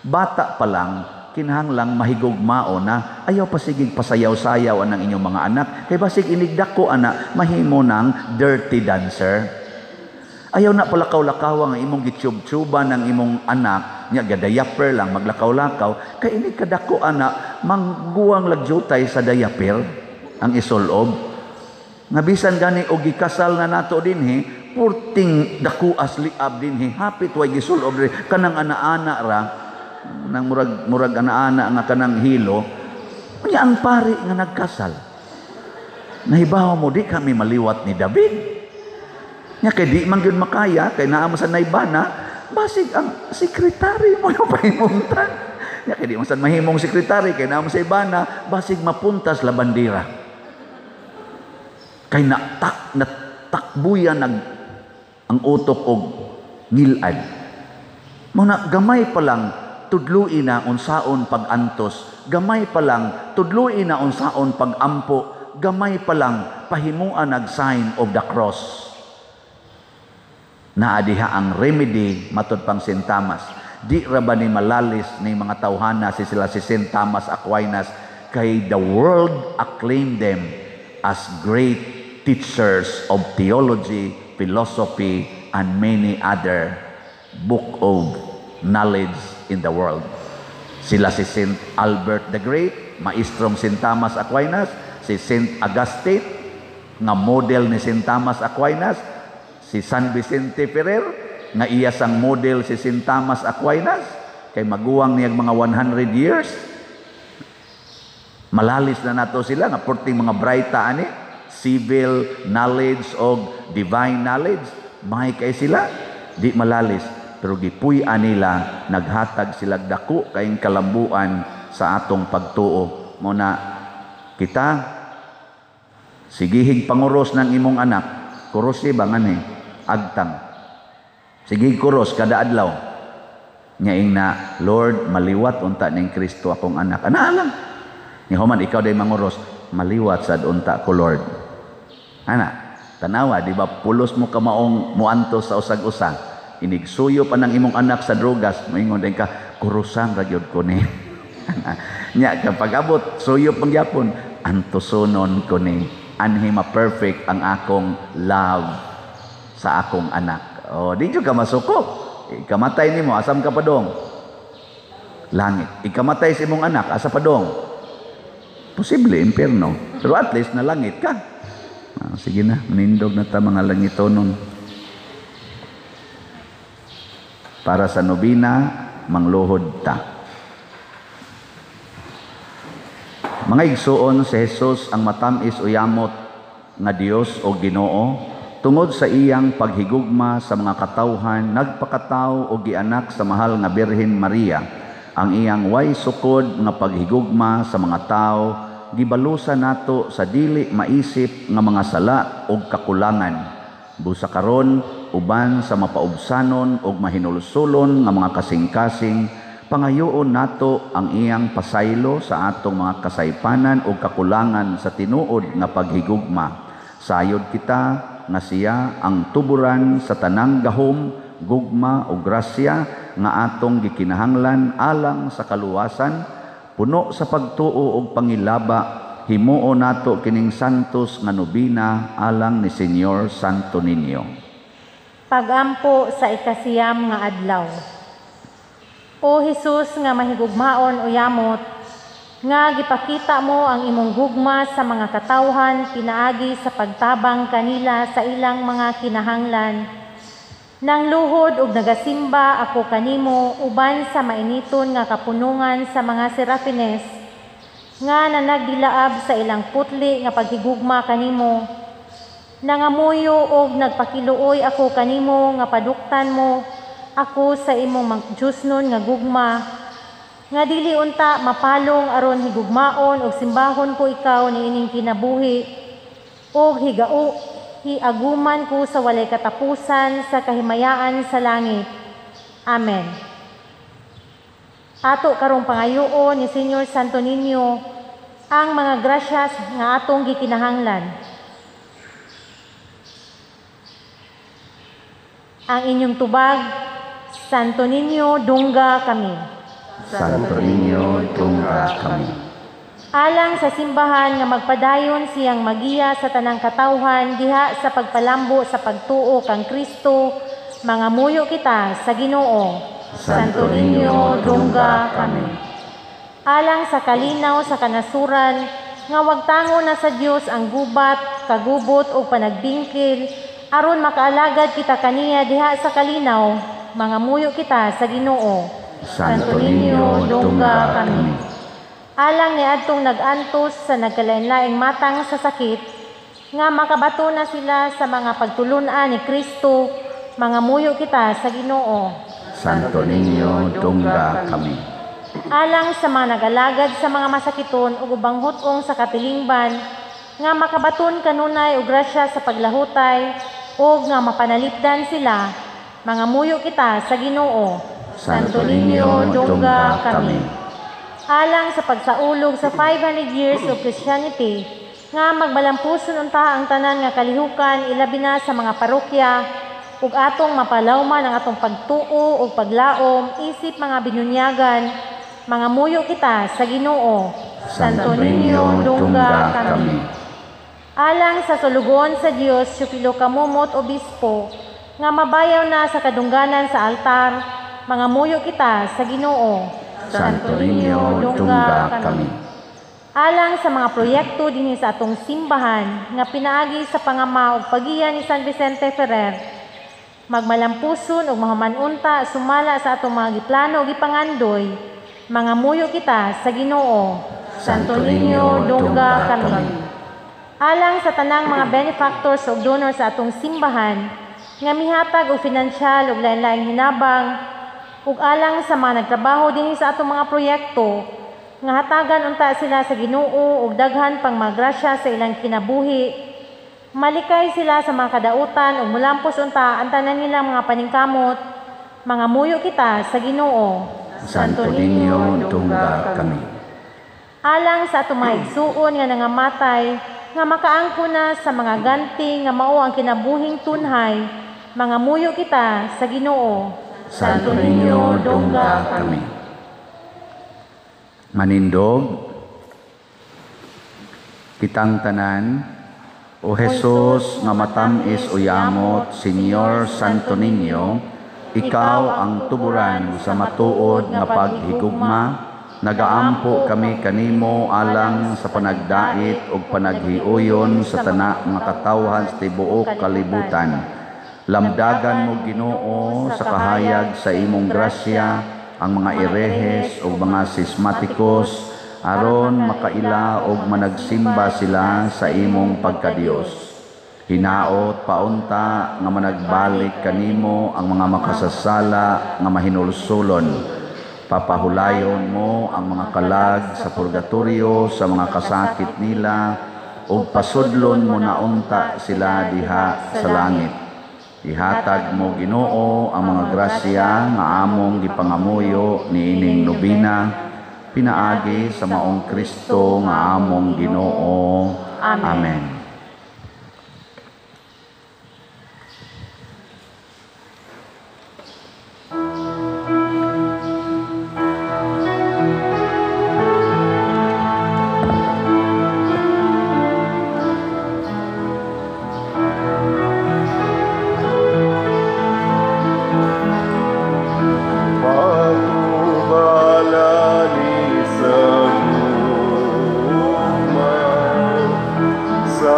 Bata pa lang kinahanglang mahigugmao na. Ayaw pasigig pasayaw-sayaw anang inyong mga anak. Kay basig inigdako anak, mahimo ng dirty dancer. Ayaw na palakaw-lakaw ang imong gitsyub-tsuban ng imong anak, nya ga-diaper lang, maglakaw-lakaw, kay ini kadako anak, mangguwang lagjutay sa diaper ang isulob. Nga bisan gani og gikasal na nato dinhi, purting dako as liab dinhi, hapit way gisulob dinhi, kanang ana-ana ra, nang murag ana-ana nga kanang hilo. Unya ang pari nga nagkasal, nahibaw mo di kami maliwat ni David. Nya kay di man gyud makaya kay naa mo sa naibana, basig ang sekretary mo yung pahimuntan. Nya kay di man sad mahimong sekretary kay naa mo sa ibana, basig mapuntas la bandera. Kay natakbuyan ang utok og ngilad. Muna gamay pa lang tudloi na unsaon pag-antos, gamay pa lang tudloi na unsaon pag-ampo, gamay pa lang pahimuan nag sign of the cross. Naa diha ang remedy matud pang Saint Thomas. Di ra ba ni malalis ni mga tawhana si sila si Saint Thomas Aquinas kay the world acclaimed them as great teachers of theology, philosophy, and many other book of knowledge in the world. Sila si Saint Albert the Great, maestrong Saint Thomas Aquinas, si Saint Augustine, nga model ni Saint Thomas Aquinas, si San Vicente Ferrer, nga iya sang model si Saint Thomas Aquinas, kay maguwang niyag mga 100 years. Malalis na nato sila, nga porting mga braita ani, civil knowledge o divine knowledge, may kay sila, di malalis. Pero gipuy-an nila, naghatag sila dako kayong kalambuan sa atong pagtuo. Muna, kita, sigihig panguros ng imong anak, kurosi ba nga ni? Agtang. Sige kuros kada adlaw. Nyaing na, Lord, maliwat unta ning Kristo akong anak. Ana lang. Ni human ikaw day manguros, maliwat sad unta ko, Lord. Ana, tanawa, di ba pulos mo kamaong muantos sa usag-usa. Inigsuyo pa ng imong anak sa drogas, moingon din ka, kurusan ra gyud ko ni. Nya kapag abot suyo pang gyapon, antosonon ko ni, anhi ma perfect ang akong love sa akong anak. O, di jud ka masuko. Ikamatay nimo, asam ka padong? Langit. Ikamatay sa imong anak, asa padong? Posible impierno. Pero at least nalangit ka. Ah, sige na, manindog na ta mga langitonon. Para sa nobina, mangluhod ta. Mga igsuon, si Jesus ang matamis uyamot nga Dios o Ginoo, tungod sa iyang paghigugma sa mga katawhan, nagpakataw o gianak sa mahal nga Birhen Maria. Ang iyang way sukod nga paghigugma sa mga tao, gibalusan nato sa dili maisip nga mga sala og kakulangan. Busa karon, uban sa mapaubsanon og mahinulsulon nga mga kasing-kasing, pangayoon nato ang iyang pasaylo sa atong mga kasaypanan o kakulangan sa tinuod nga paghigugma. Sayod kita nga siya ang tuburan sa tanang gahom, gugma o grasya nga atong gikinahanglan alang sa kaluwasan, puno sa pagtuo og pangilaba, himuo nato kining santos nga nobina alang ni Señor Santo Niño. Pagampo sa ikasiyam nga adlaw. O Hesus nga mahigugmaon o yamot, nga gipakita mo ang imong gugma sa mga katawhan pinaagi sa pagtabang kanila sa ilang mga kinahanglan. Nang luhod og nagasimba ako kanimo uban sa mainiton nga kapunungan sa mga serafines, nga nanagdilaab sa ilang putli nga paghigugma kanimo. Nangamuyo og nagpakiluoy ako kanimo nga paduktan mo ako sa imong Diyosnon nga gugma, nga dili unta mapalong aron higugmaon og simbahon ko ikaw niining kinabuhi, og higao hiaguman ko sa walay katapusan sa kahimayaan sa langit. Amen. Ato karong pangayoon ni Señor Santo Niño ang mga grasyas nga atong gikinahanglan. Ang inyong tubag, Santo Niño, dungga kami. Santo Niño, dungga kami. Alang sa simbahan nga magpadayon siyang magiya sa tanang katawhan diha sa pagpalambo sa pagtuo kang Kristo, mangamuyo kita sa Ginoo. Santo Niño, dungga kami. Alang sa kalinaw sa kanasuran nga wagtango na sa Dios ang gubat, kagubot o panagbingkil aron makaalagad kita kaniya diha sa kalinaw, mangamuyo kita sa Ginoo. Santo Niño, dungga kami. Alang niadtong nag-antos sa nagkalain-laing matang sa sakit, nga makabato na sila sa mga pagtulun-an ni Kristo, mangamuyo kita sa Ginoo. Santo Niño, dungga kami. Alang sa mga nag-alagad sa mga masakiton ug ubang hut-ong sa katilingban, nga makabaton kanunay og grasya sa paglahutay ug nga mapanalipdan sila, mangamuyo kita sa Ginoo. Santo Niño, dungga kami. Alang sa pagsaulog sa 500 years of Christianity, nga magmalampuson unta ang tanan nga kalihukan ilabi na sa mga parokya ug atong mapalawman ang atong pagtuo ug paglaom isip mga binunyagan, mangamuyo kita sa Ginoo. Santo Niño, dungga kami. Alang sa sulugoon sa Dios Teofilo Camomot Obispo, nga mabayaw na sa kadungganan sa altar, mangamuyo kita sa Ginoo. Santo Niño, dungga kami. Alang sa mga proyekto dinhi sa atong simbahan nga pinaagi sa pangama ug pagiya ni San Vicente Ferrer, magmalampuson ug mahuman-unta sumala sa atong mga giplano ug gipangandoy, mangamuyo kita sa Ginoo. Santo Niño, dungga kami. Alang sa tanang mga benefactors ug donors sa atong simbahan nga mihatag og finansyal ug lain-laing hinabang, ug alang sa mga nagtrabaho dinhi sa atong mga proyekto nga hatagan unta sila sa Ginoo ug daghan pang mga grasya sa ilang kinabuhi, malikay sila sa mga kadautan ug mulampos unta ang tanan nilang mga paningkamot, mangamuyo kita sa Ginoo. Santo Niño, dungga kami. Alang sa atong mga igsuon nga nangamatay, nga makaangko na sa mga ganti nga mao ang kinabuhing tunhay, mangamuyo kita sa Ginoo. Santo Niño, dungga kami. Manindog kitang tanan, O Jesus nga matamis o yamot, Señor Santo Niño, ikaw ang tuburan sa matuod nga paghigugma. Nagaampo kami kanimo alang sa panagdait ug panaghiuyon sa tanak mga katawhan sa tibuok kalibutan. Lamdagan mo Ginoo sa kahayag sa imong grasya ang mga erehes ug mga sismatikos aron makaila og managsimba sila sa imong pagkadiyos. Hinaot paunta nga managbalik kanimo ang mga makasasala nga mahinulsulon. Papahulayon mo ang mga kalag sa purgatorio sa mga kasakit nila ug pasudlon mo na unta sila diha sa langit. Ihatag mo Ginoo ang mga grasya nga among gipangamuyo niining nobena, pinaagi sa maong Kristo nga among Ginoo. Amen. Patubala ni sa gugma sa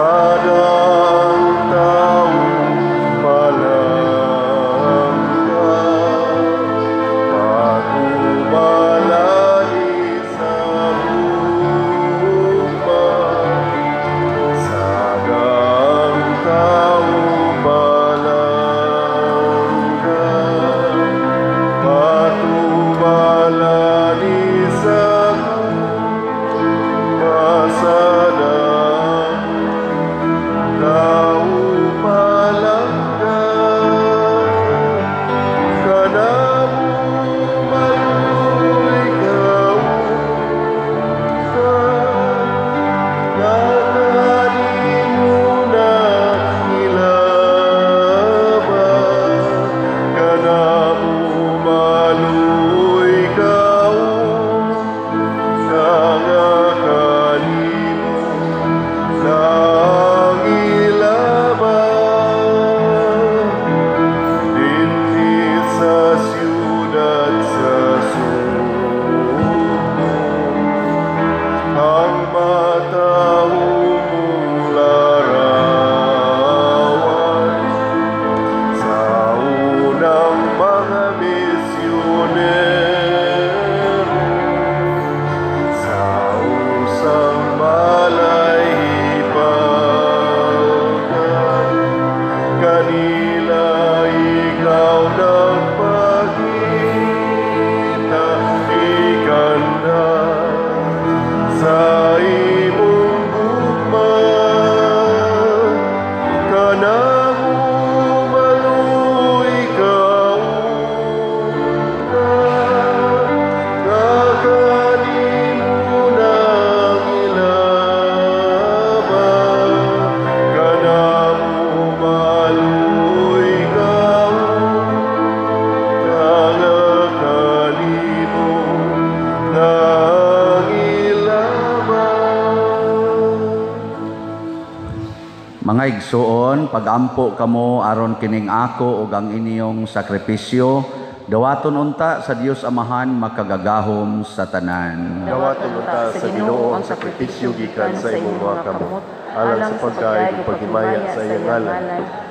Mga igsuon, pagampo kamo aron kining ako ug ang inyong sakripisyo, dawaton unta sa Dios Amahan makagagahom sa tanan. Dawaton unta sa Ginoo ang sakripisyo gikan sa imong mga kamot, alang sa pagdayeg ug paghimaya sa iyang ngalan,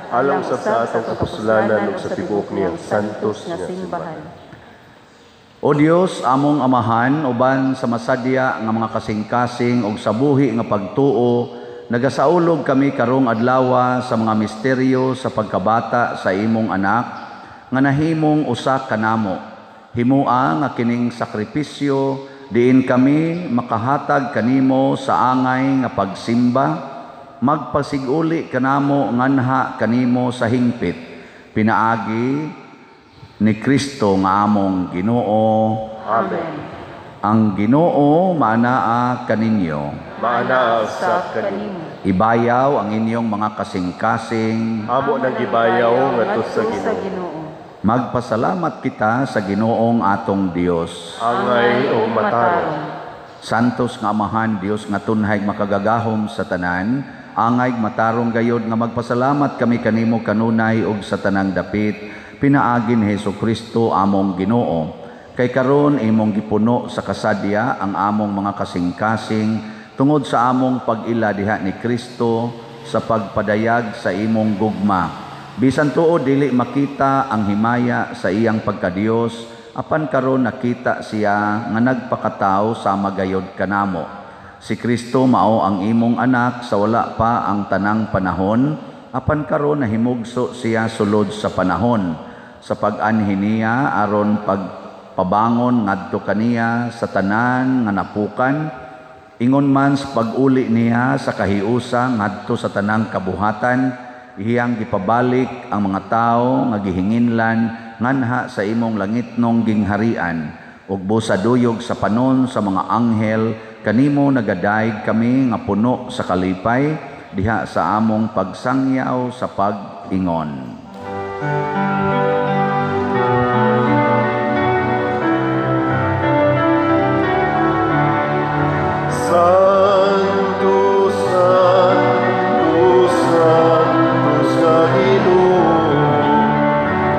alang usab sa atong kapuslanan ug sa tibuok niyang santos nga simbahan. O Dios, among Amahan, uban sa masadya nga mga kasing-kasing ug sa buhi nga pagtuo, nagasaulog kami karong adlawa sa mga misteryo sa pagkabata sa imong anak nga nahimong usa kanamo. Himua nga kining sakripisyo diin kami makahatag kanimo sa angay nga pagsimba, magpasiguli kanamo nganha kanimo sa hingpit, pinaagi ni Kristo nga among Ginoo. Amen. Ang Ginoo maanaa kaninyo. Maanaa sa kanimo. Ibayaw ang inyong mga kasing-kasing. Amo nang gibayaw ngadto sa Ginoo. Magpasalamat kita sa Ginoong atong Dios. Angay o matarong. Santos nga Amahan, Dios nga tunhay makagagahom sa tanan, angay matarong gayod nga magpasalamat kami kanimo kanunay ug sa tanang dapit, pinaagi ni Hesus Kristo among Ginoo. Kay karon imong gipuno sa kasadya ang among mga kasing-kasing tungod sa among pag-ila diha ni Kristo sa pagpadayag sa imong gugma. Bisan tuod dili makita ang himaya sa iyang pagkadiyos, apan karon nakita siya nga nagpakatao sama gayod kanamo. Si Kristo mao ang imong anak sa wala pa ang tanang panahon, apan karon nahimugso siya sulod sa panahon. Sa pag-anhi niya aron pagpabangon ngadto kaniya sa tanan nga napukan, ingon man sa pag-uli niya sa kahiusa ngadto sa tanang kabuhatan, iyang gipabalik ang mga tawo nga gihinginlan nganha sa imong langitnong gingharian. Ug busa duyog sa panon sa mga anghel kanimo nagadayeg kami nga puno sa kalipay diha sa among pagsangyaw sa pag-ingon. Santo, Santo, Santos nga Ginoo,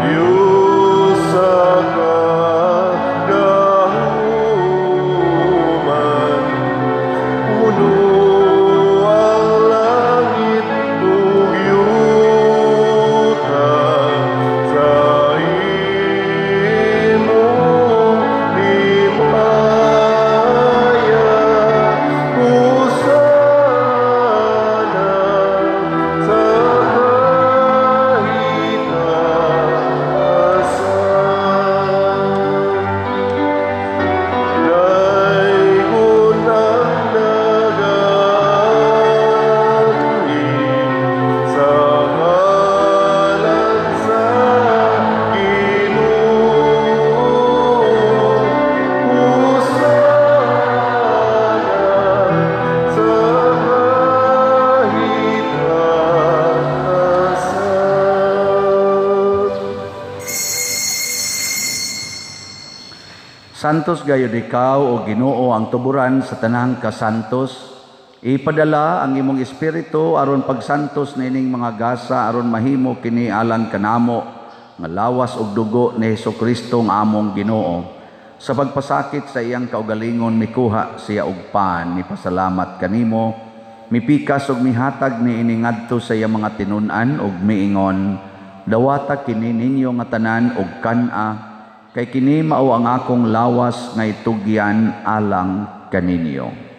Dios sa kagahuman, puno ang langit ug yuta sa imong himaya. Hosana sa kahitasan. Daygon ang nagaanhi sa ngalan sa Ginoo. Hosana sa kahitasan. Santos gayud ikaw o Ginoo ang tuburan sa tanang kasantos. Ipadala ang imong espiritu aron pagsantos niining mga gasa aron mahimo kini alang kanamo nga lawas ug dugo ni Hesukristo nga among Ginoo. Sa pagpasakit sa iyang kaugalingon mikuha siya og pan, mipasalamat kanimo, mipikas ug mihatag niini ngadto sa iyang mga tinun-an ug miingon, dawata kini ninyo nga tanan og kan-a, kay kini mao ang akong lawas nga itugyan alang kaninyo.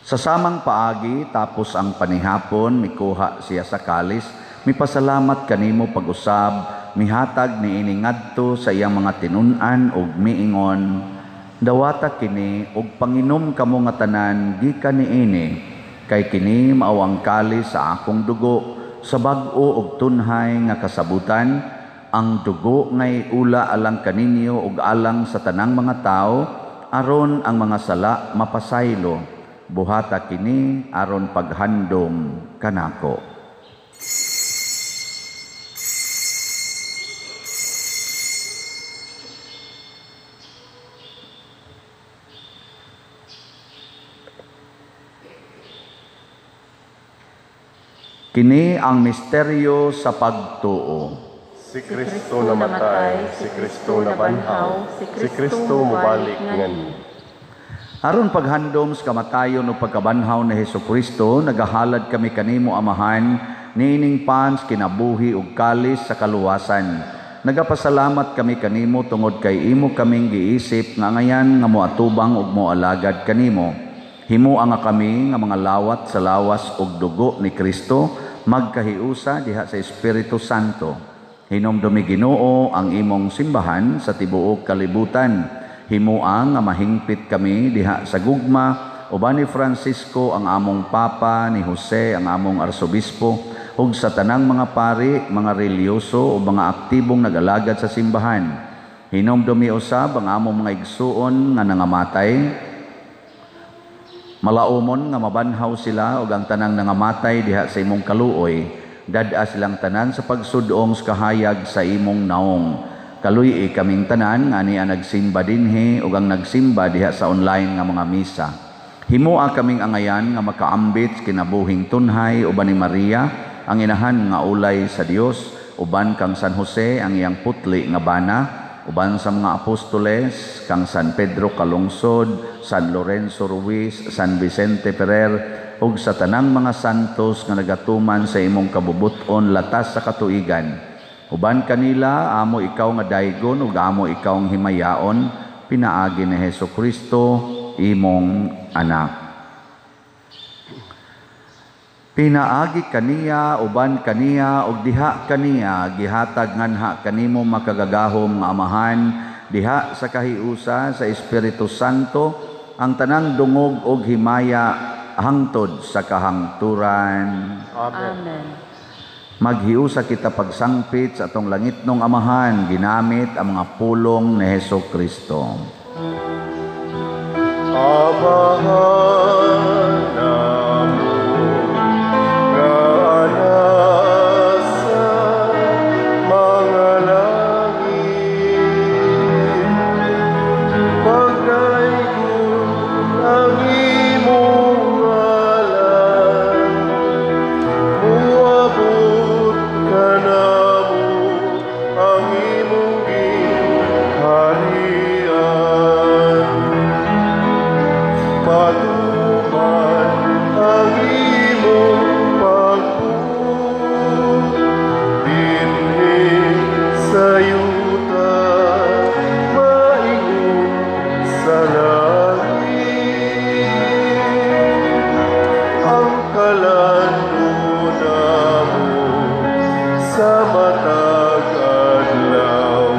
Sa samang paagi, tapos ang panihapon, mikuha siya sa kalis, mipasalamat kanimo pag-usab, mihatag niini ngadto sa iyang mga tinun-an ug miingon, dawata kini ug panginom kamo nga tanan gikan niini, kay kini mao ang kalis sa akong dugo, sa bag-o ug tunhay nga kasabutan, ang dugo ngay ula alang kaninyo ug alang sa tanang mga tawo, aron ang mga sala mapasaylo. Buhata kini aron paghandom kanako. Kini ang misteryo sa pagtuo. Si Kristo namatay, si Kristo nabanhaw, si Kristo mubalik ngani. Aron paghandom sa kamatayon o pagkabanhaw ni Hesukristo, nagahalad kami kanimo Amahan, niining pans kinabuhi ug kalis sa kaluwasan. Nagapasalamat kami kanimo tungod kay imo kaming giisip nga ngayan nga moatubang ug moalagad kanimo. Himoa nga kami nga mga lawat sa lawas ug dugo ni Kristo, magkahiusa diha sa Espiritu Santo. Hinumdumi Ginoo ang imong simbahan sa tibuok kalibutan. Himoa nga mahingpit kami diha sa gugma uban ni Francisco ang among Papa, ni Jose ang among Arsobispo, ug sa tanang mga pari, mga reliyoso o mga aktibong nag-alagad sa simbahan. Hinumdumi usab ang among mga igsuon nga nangamatay. Malaumon nga mabanhaw sila ug ang tanang nangamatay diha sa imong kaluoy. Dad-a silang tanan sa pagsudong sa kahayag sa imong naong. Kaluy-i kaming tanan nga niya nagsimba dinhi ug ang nagsimba diha sa online nga mga misa. Himoa kaming angayan nga makaambit kinabuhing tunhay uban ni Maria ang inahan nga ulay sa Dios, uban kang San Jose ang iyang putli nga bana, uban sa mga apostoles kang San Pedro Calungsod, San Lorenzo Ruiz, San Vicente Ferrer, ug sa tanang mga santos nga nagatuman sa imong kabubut-on latas sa katuigan. Uban kanila amo ikaw nga daygon ug amo ikaw ang himayaon, pinaagi ni Hesukristo imong anak. Pinaagi kaniya, uban kaniya, ug diha kaniya, gihatag nganha kanimo makagagahom nga Amahan, diha sa kahiusa sa Espiritu Santo, ang tanang dungog ug himaya hangtod sa kahangturan. Amen. Amen. Maghiusa kita pagsangpit sa atong langitnong Amahan, ginamit ang mga pulong ni Hesukristo. Amahan namo nga nasa mga langit, pagdaygon ang imong ngalan, muabot kanamo ang imong gingharian. Patuman ang imong pagbuot dinhi sa yuta, maingon sa langit. Ang kalan-on namo sa matag adlaw,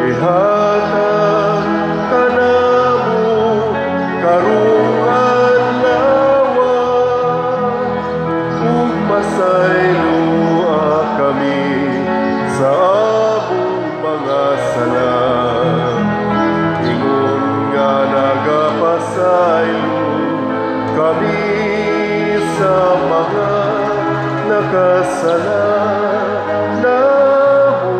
ihatag kanamo karong adlaw, ug pasayloa kami sa among mga sala, ingon nga nagapasaylo kami sa mga nakasala namo.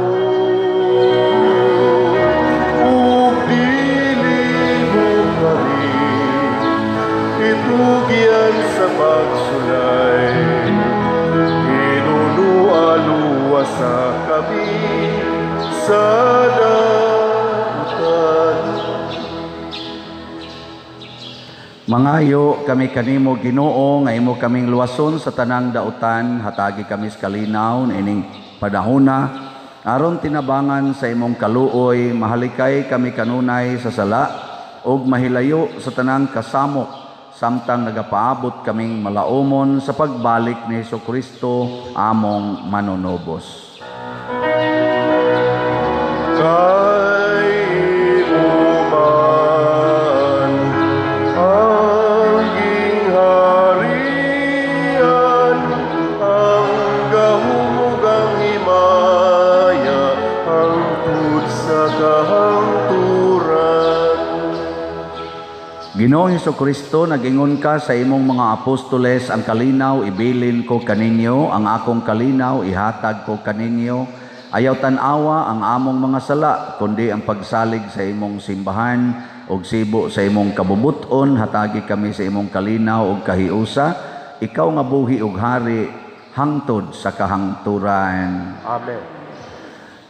Ug dili mo kami itugyan sa pagsulay, hinunualuwasa kami sa dautan. Mangayo kami kanimo Ginoo nga imo kaming luwason sa tanang dautan, hatagi kami sa kalinaw niining panahona, aron tinabangan sa imong kaluoy, mahalikay kami kanunay sa sala ug mahilayo sa tanang kasamok, samtang nagapaabot kaming malaumon sa pagbalik ni Hesukristo among manunubos. Kay imo man ang gingharian, ang gahom ug ang himaya, hangtod sa kahangturan. Ginoong Hesukristo, nag-ingon ka sa imong mga apostoles, ang kalinaw ibilin ko kaninyo, ang akong kalinaw ihatag ko kaninyo. Ayaw tan-awa ang among mga sala, kundi ang pagsalig sa imong simbahan ug sibo sa imong kabubuton, hatagi kami sa imong kalinaw ug kahiusa. Ikaw nga buhi ug hari hangtod sa kahangturan. Amen.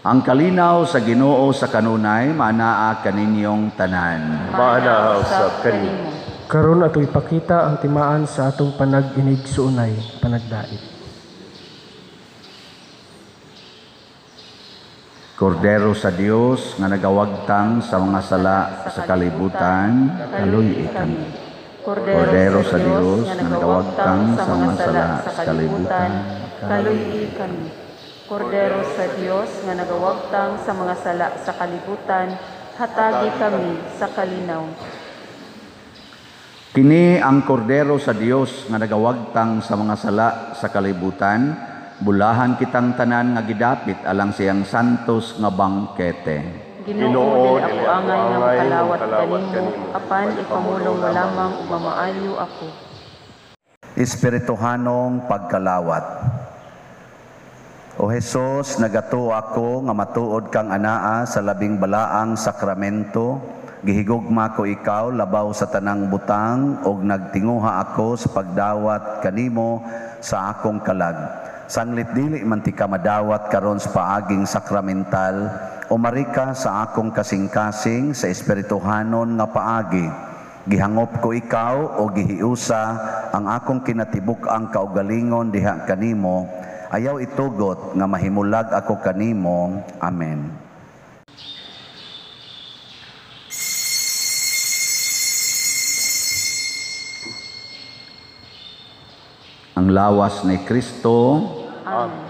Ang kalinaw sa Ginoo sa kanunay maanaa kaninyong tanan. Maanaa usab kanimo. Karon ato ipakita ang timaan sa atong panag-inigsuonay, panagdait. Kordero sa Dios nga nagawagtang sa mga sala sa kalibutan, kaluy-i kami. Kordero sa Dios nga nagawagtang sa mga sala sa kalibutan, kaluy-i kami. Kordero sa Dios nga nagawagtang sa mga sala sa kalibutan, hatagi kami sa kalinaw. Kini ang kordero sa Dios nga nagawagtang sa mga sala sa kalibutan, bulahan kitang tanan nga gidapit alang siyang santos nga bangkete. Ginoo, dili ako angay nga makalawat kanimo, apan ipamulong mo lamang ug mamaayo ako. Espirituhanong pagkalawat. O Hesus, nagatuo ako nga matuod kang anaa sa labing balaang sakramento. Gihigugma ko ikaw labaw sa tanang butang ug nagtinguha ako sa pagdawat kanimo sa akong kalag. Sanglit dili man ti ka madawat karon sa paaging sakramental, umari ka sa akong kasing-kasing sa espirituhanon nga paagi. Gihangop ko ikaw o gihiusa ang akong kinatibuk-ang kaugalingon diha kanimo. Ayaw itugot nga mahimulag ako kanimo. Amen. Ang lawas ni Kristo. Amen.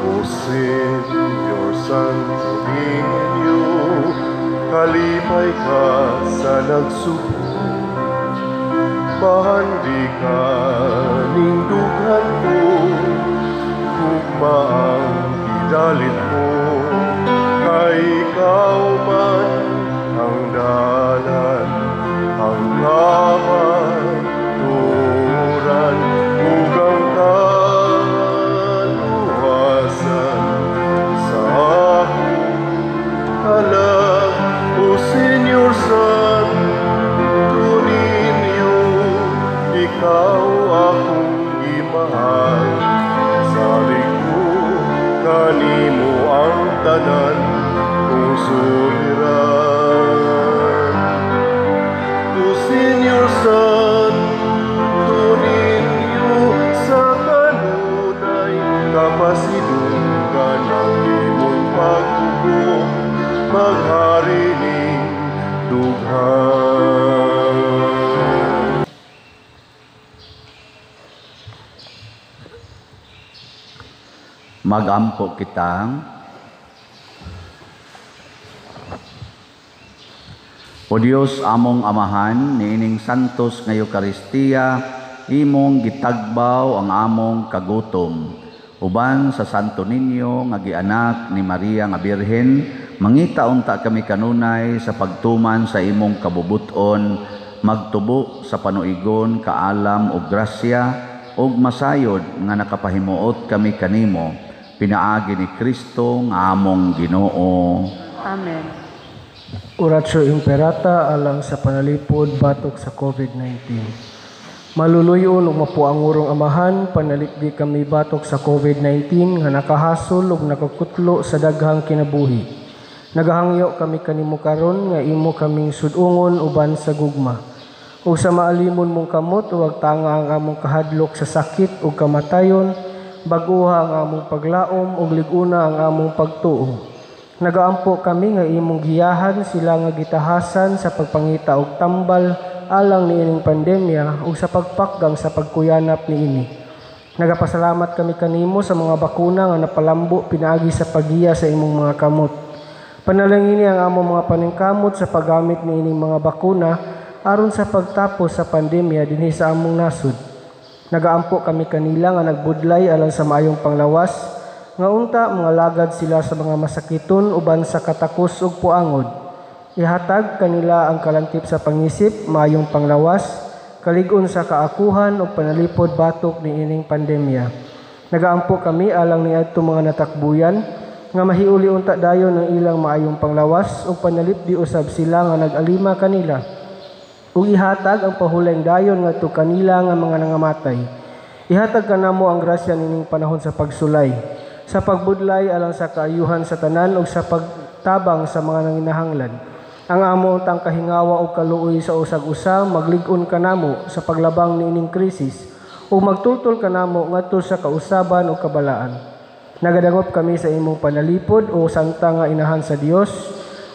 O Señor Santo Niño, kalipay ka sa nagsubo. Bahandi ka ning dughan ko, gugma ang gidalit mo. Kay ikaw man ang dalan, ang kamaturan, ug ang kaluwasan sa akong kalag. O Señor Santo Niño, ikaw akong gimahal. Salig ko kanimo ang tanan kong suliran. O Señor Santo Niño, sa kanunay kapasidunggan ang imong paghukom, maghari ning dughan. Magampo kita. O Dios, among Amahan, niining santos nga Eukaristiya, imong gitagbaw ang among kagutom. Uban sa Santo Niño nga gianak ni Maria nga Birhen, mangita unta kami kanunay sa pagtuman sa imong kabubuton, magtubo sa panuigon, kaalam ug grasya, ug masayod nga nakapahimuot kami kanimo, pinaagi ni Kristo nga among Ginoo. Amen. Oratio Imperata alang sa panalipod batok sa COVID-19. Maluluyon ug mapuangurong Amahan, panalikdi kami batok sa COVID-19 nga nakahasol ug nakakutlo sa daghang kinabuhi. Nagahangyo kami kanimo karon nga imo kaming sud-ungon uban sa gugma. Ug sa maalimon mong kamot, huwag tanga ang among kahadlok sa sakit ug kamatayon, bag-uha ang among paglaom ug lig-una ang among pagtuo. Nagaampo kami nga imong giyahan sila nga gitahasan sa pagpangita og tambal alang niining pandemya ug sa pagpakgang sa pagkuyanap niini. Nagapasalamat kami kanimo sa mga bakuna nga napalambo pinaagi sa paggiya sa imong mga kamot. Panalangini ang among mga paningkamot sa paggamit niining mga bakuna aron sa pagtapos sa pandemya dinhi sa among nasod. Nagaampo kami kanila nga nagbudlay alang sa maayong panglawas, nga unta mga lagad sila sa mga masakiton uban sa katakos ug puangod. Ihatag kanila ang kalantip sa pangisip, maayong panglawas, kalig-on sa kaakuhan ug panalipod batok niining pandemya. Nagaampo kami alang niadto mga natakbuyan nga mahiuli unta dayon ang ilang maayong panglawas ug panalipdi usab sila nga nag-alima kanila. Ug ihatag ang pahulayng dayon ngadto kanila nga mga nangamatay. Ihatag kanamo ang grasya nining panahon sa pagsulay, sa pagbudlay alang sa kaayuhan sa tanan ug sa pagtabang sa mga nanginahanglan. Ang amo untang kahingawa ug kaluoy sa usag-usa maglig-on kanamo sa paglabang niining krisis ug magtultol kanamo ngadto sa kausaban ug kabalaan. Nagadangop kami sa imong panalipod o santa nga inahan sa Dios.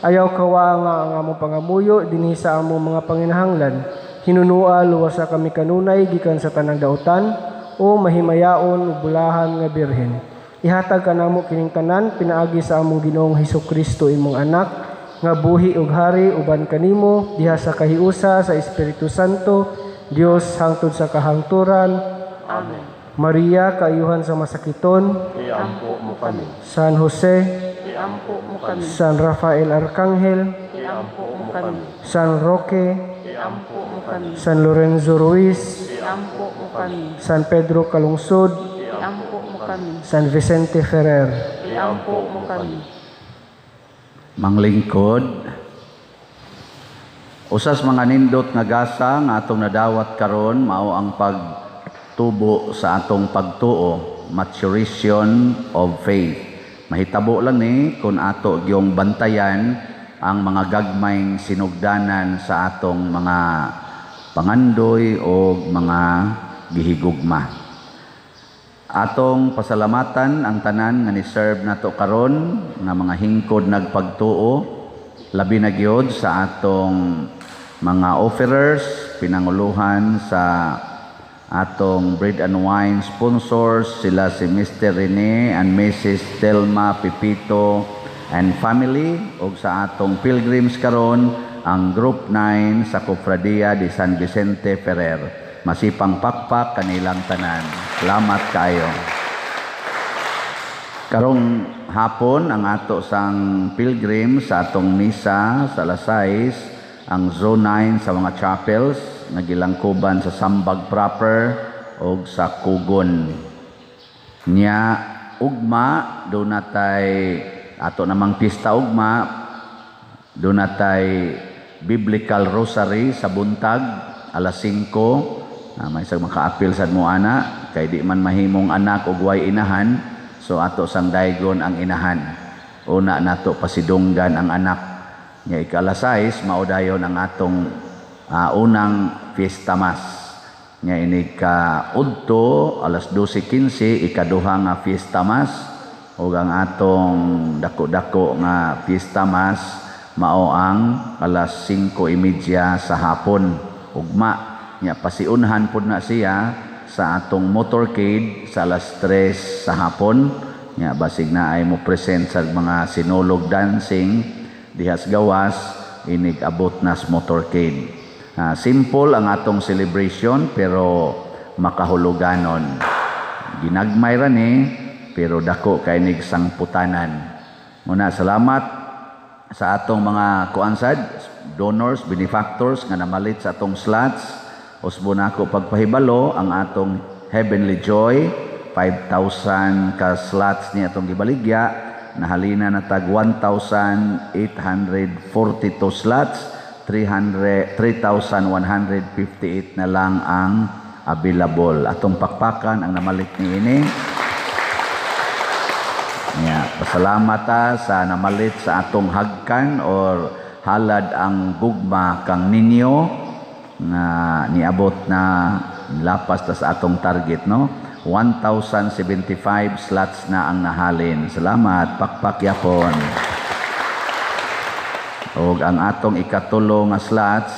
Ayaw kawa nga ang among pangamuyo dinhi sa among mga panginahanglan. Hinunua luwasa kami kanunay gikan sa tanang dautan o mahimayaon ug bulahan nga birhen. Ihatag kanamo kining tanan pinaagi sa among Ginoong Hesukristo imong anak nga buhi ug hari uban kanimo diha sa kahiusa sa Espiritu Santo, Dios hangtod sa kahangturan. Amen. Maria, kaayuhan sa masakiton, Iampo mo kami. San Jose, Iampo mo kami. San Rafael Arcangel, Iampo mo kami. San Roque, Iampo mo kami. San Lorenzo Ruiz, Iampo mo kami. San Pedro Calungsod, Iampo mo kami. San Vicente Ferrer. Iampo mo kami. Manglingkod, usas mga nindot nga gasa nga atong nadawat karon mao ang pagtubo sa atong pagtuo, maturation of faith. Mahitabo lang ni kung ato gyung bantayan ang mga gagmayng sinugdanan sa atong mga pangandoy o mga gihigugma. Atong pasalamatan ang tanan nga ni-serve nato karon nga mga hingkod nagpagtuo, labi na gyud sa atong mga offerers, pinanguluhan sa atong bread and wine sponsors, sila si Mr. Rene and Mrs. Telma Pipito and family, ug sa atong pilgrims karon ang Group 9 sa Cofradia de San Vicente Ferrer. Masipang pakpak kanilang tanan. Salamat kaayo. Karong hapon ang ato sang pilgrim sa atong misa sa alas 6, ang Zone 9 sa mga chapels nga gilangkuban sa Sambag proper og sa Kugon. Nya ugma do natay ato namang pista ugma, do natay biblical rosary sa buntag alas 5. May isang makaapil sad mo ana kay di man mahimong anak og way inahan, so ato sang daygon ang inahan. Una nato pasidunggan ang anak. Nya ika-alas 6 mao dayon ang atong unang fiesta mass. Nya ini ka udto alas 12:15 ikaduha nga fiesta mass, ug ang atong dako-dako nga fiesta mass mao ang alas 5:30 sa hapon ugma. Nya pasiunhan pud na siya sa atong motorcade sa alas 3 sa hapon. Nya basig na ay mo present sa mga sinulog dancing dihas gawas inig abot nas motorcade. Simple ang atong celebration pero makahuluganon. Ginagmay ra ni pero dako kay nig sangputanan. Muna salamat sa atong mga kuansad, donors, benefactors nga namalit sa atong slots. Usbo na ako pagpahibalo ang atong Heavenly Joy, 5,000 ka slots ni atong gibaligya, nahalina na tag 1,842 slots, 3,158 na lang ang available. Atong pakpakan ang namalit ni ini. Ya, pasalamat ta sa namalit sa atong hagkan or halad ang gugma kang ninyo nga niabot na lapas ta sa atong target, no? 1,075 slots na ang nahalin. Salamat, pakpak yapon. Og ang atong ikatulo nga slots,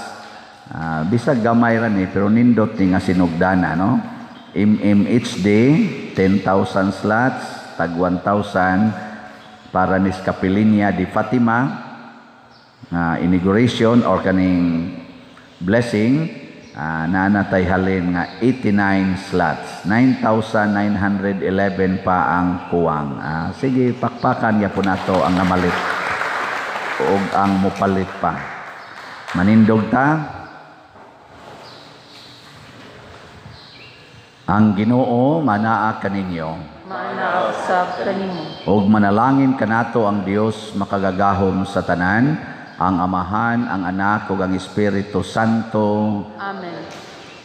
bisag gamay ra ni pero nindot ni nga sinugdana, no? MMHD 10,000 slots, tag 1,000 para ni Capelinia de Fatima inauguration or kaning blessing, naanatay halin nga 89 slots, 9,911 pa ang kuwang. Sige, pakpakan ya po nato ang namalit. ug ang mopalit pa. Manindog ta. Ang Ginoo manaa kaninyo. Maanaa usab kanimo. Ug manalangin kanato ang Dios makagagahom sa tanan, ang Amahan, ang Anak ug ang Espiritu Santo. Amen.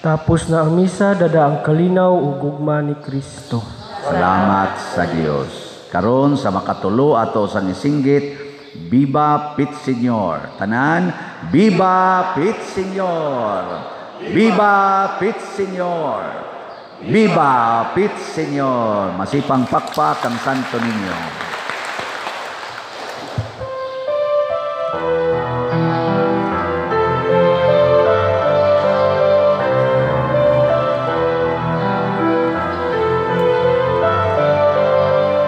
Tapos na ang misa, dada ang kalinaw ug gugma ni Kristo. Salamat sa Dios. Karon sa makatulo ato sang isinggit, Viva Pit Señor. Tanan, Viva Pit Señor. Viva Pit Señor. Viva Pit Señor. Masipang pakpak ang Santo Niño.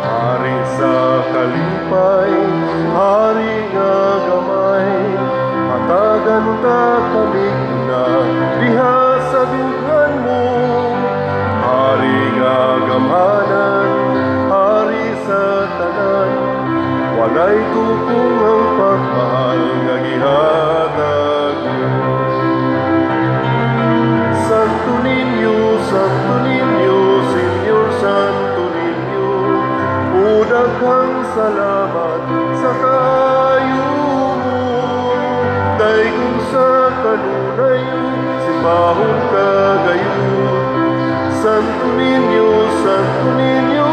Hari sa kalipay, hari nga gamay, hatagan ta kami na diha sa dughan mo. Hari nga gamhanan, hari sa tanan, walay tukong ang pagmahal nga gihatag mo. Santo Niño, Santo Niño, Señor Santo Niño, daghang salamat sa kaayo mo. Daygon sa kanunay, simbahon ka gayon. Santo Niño, Santo Niño,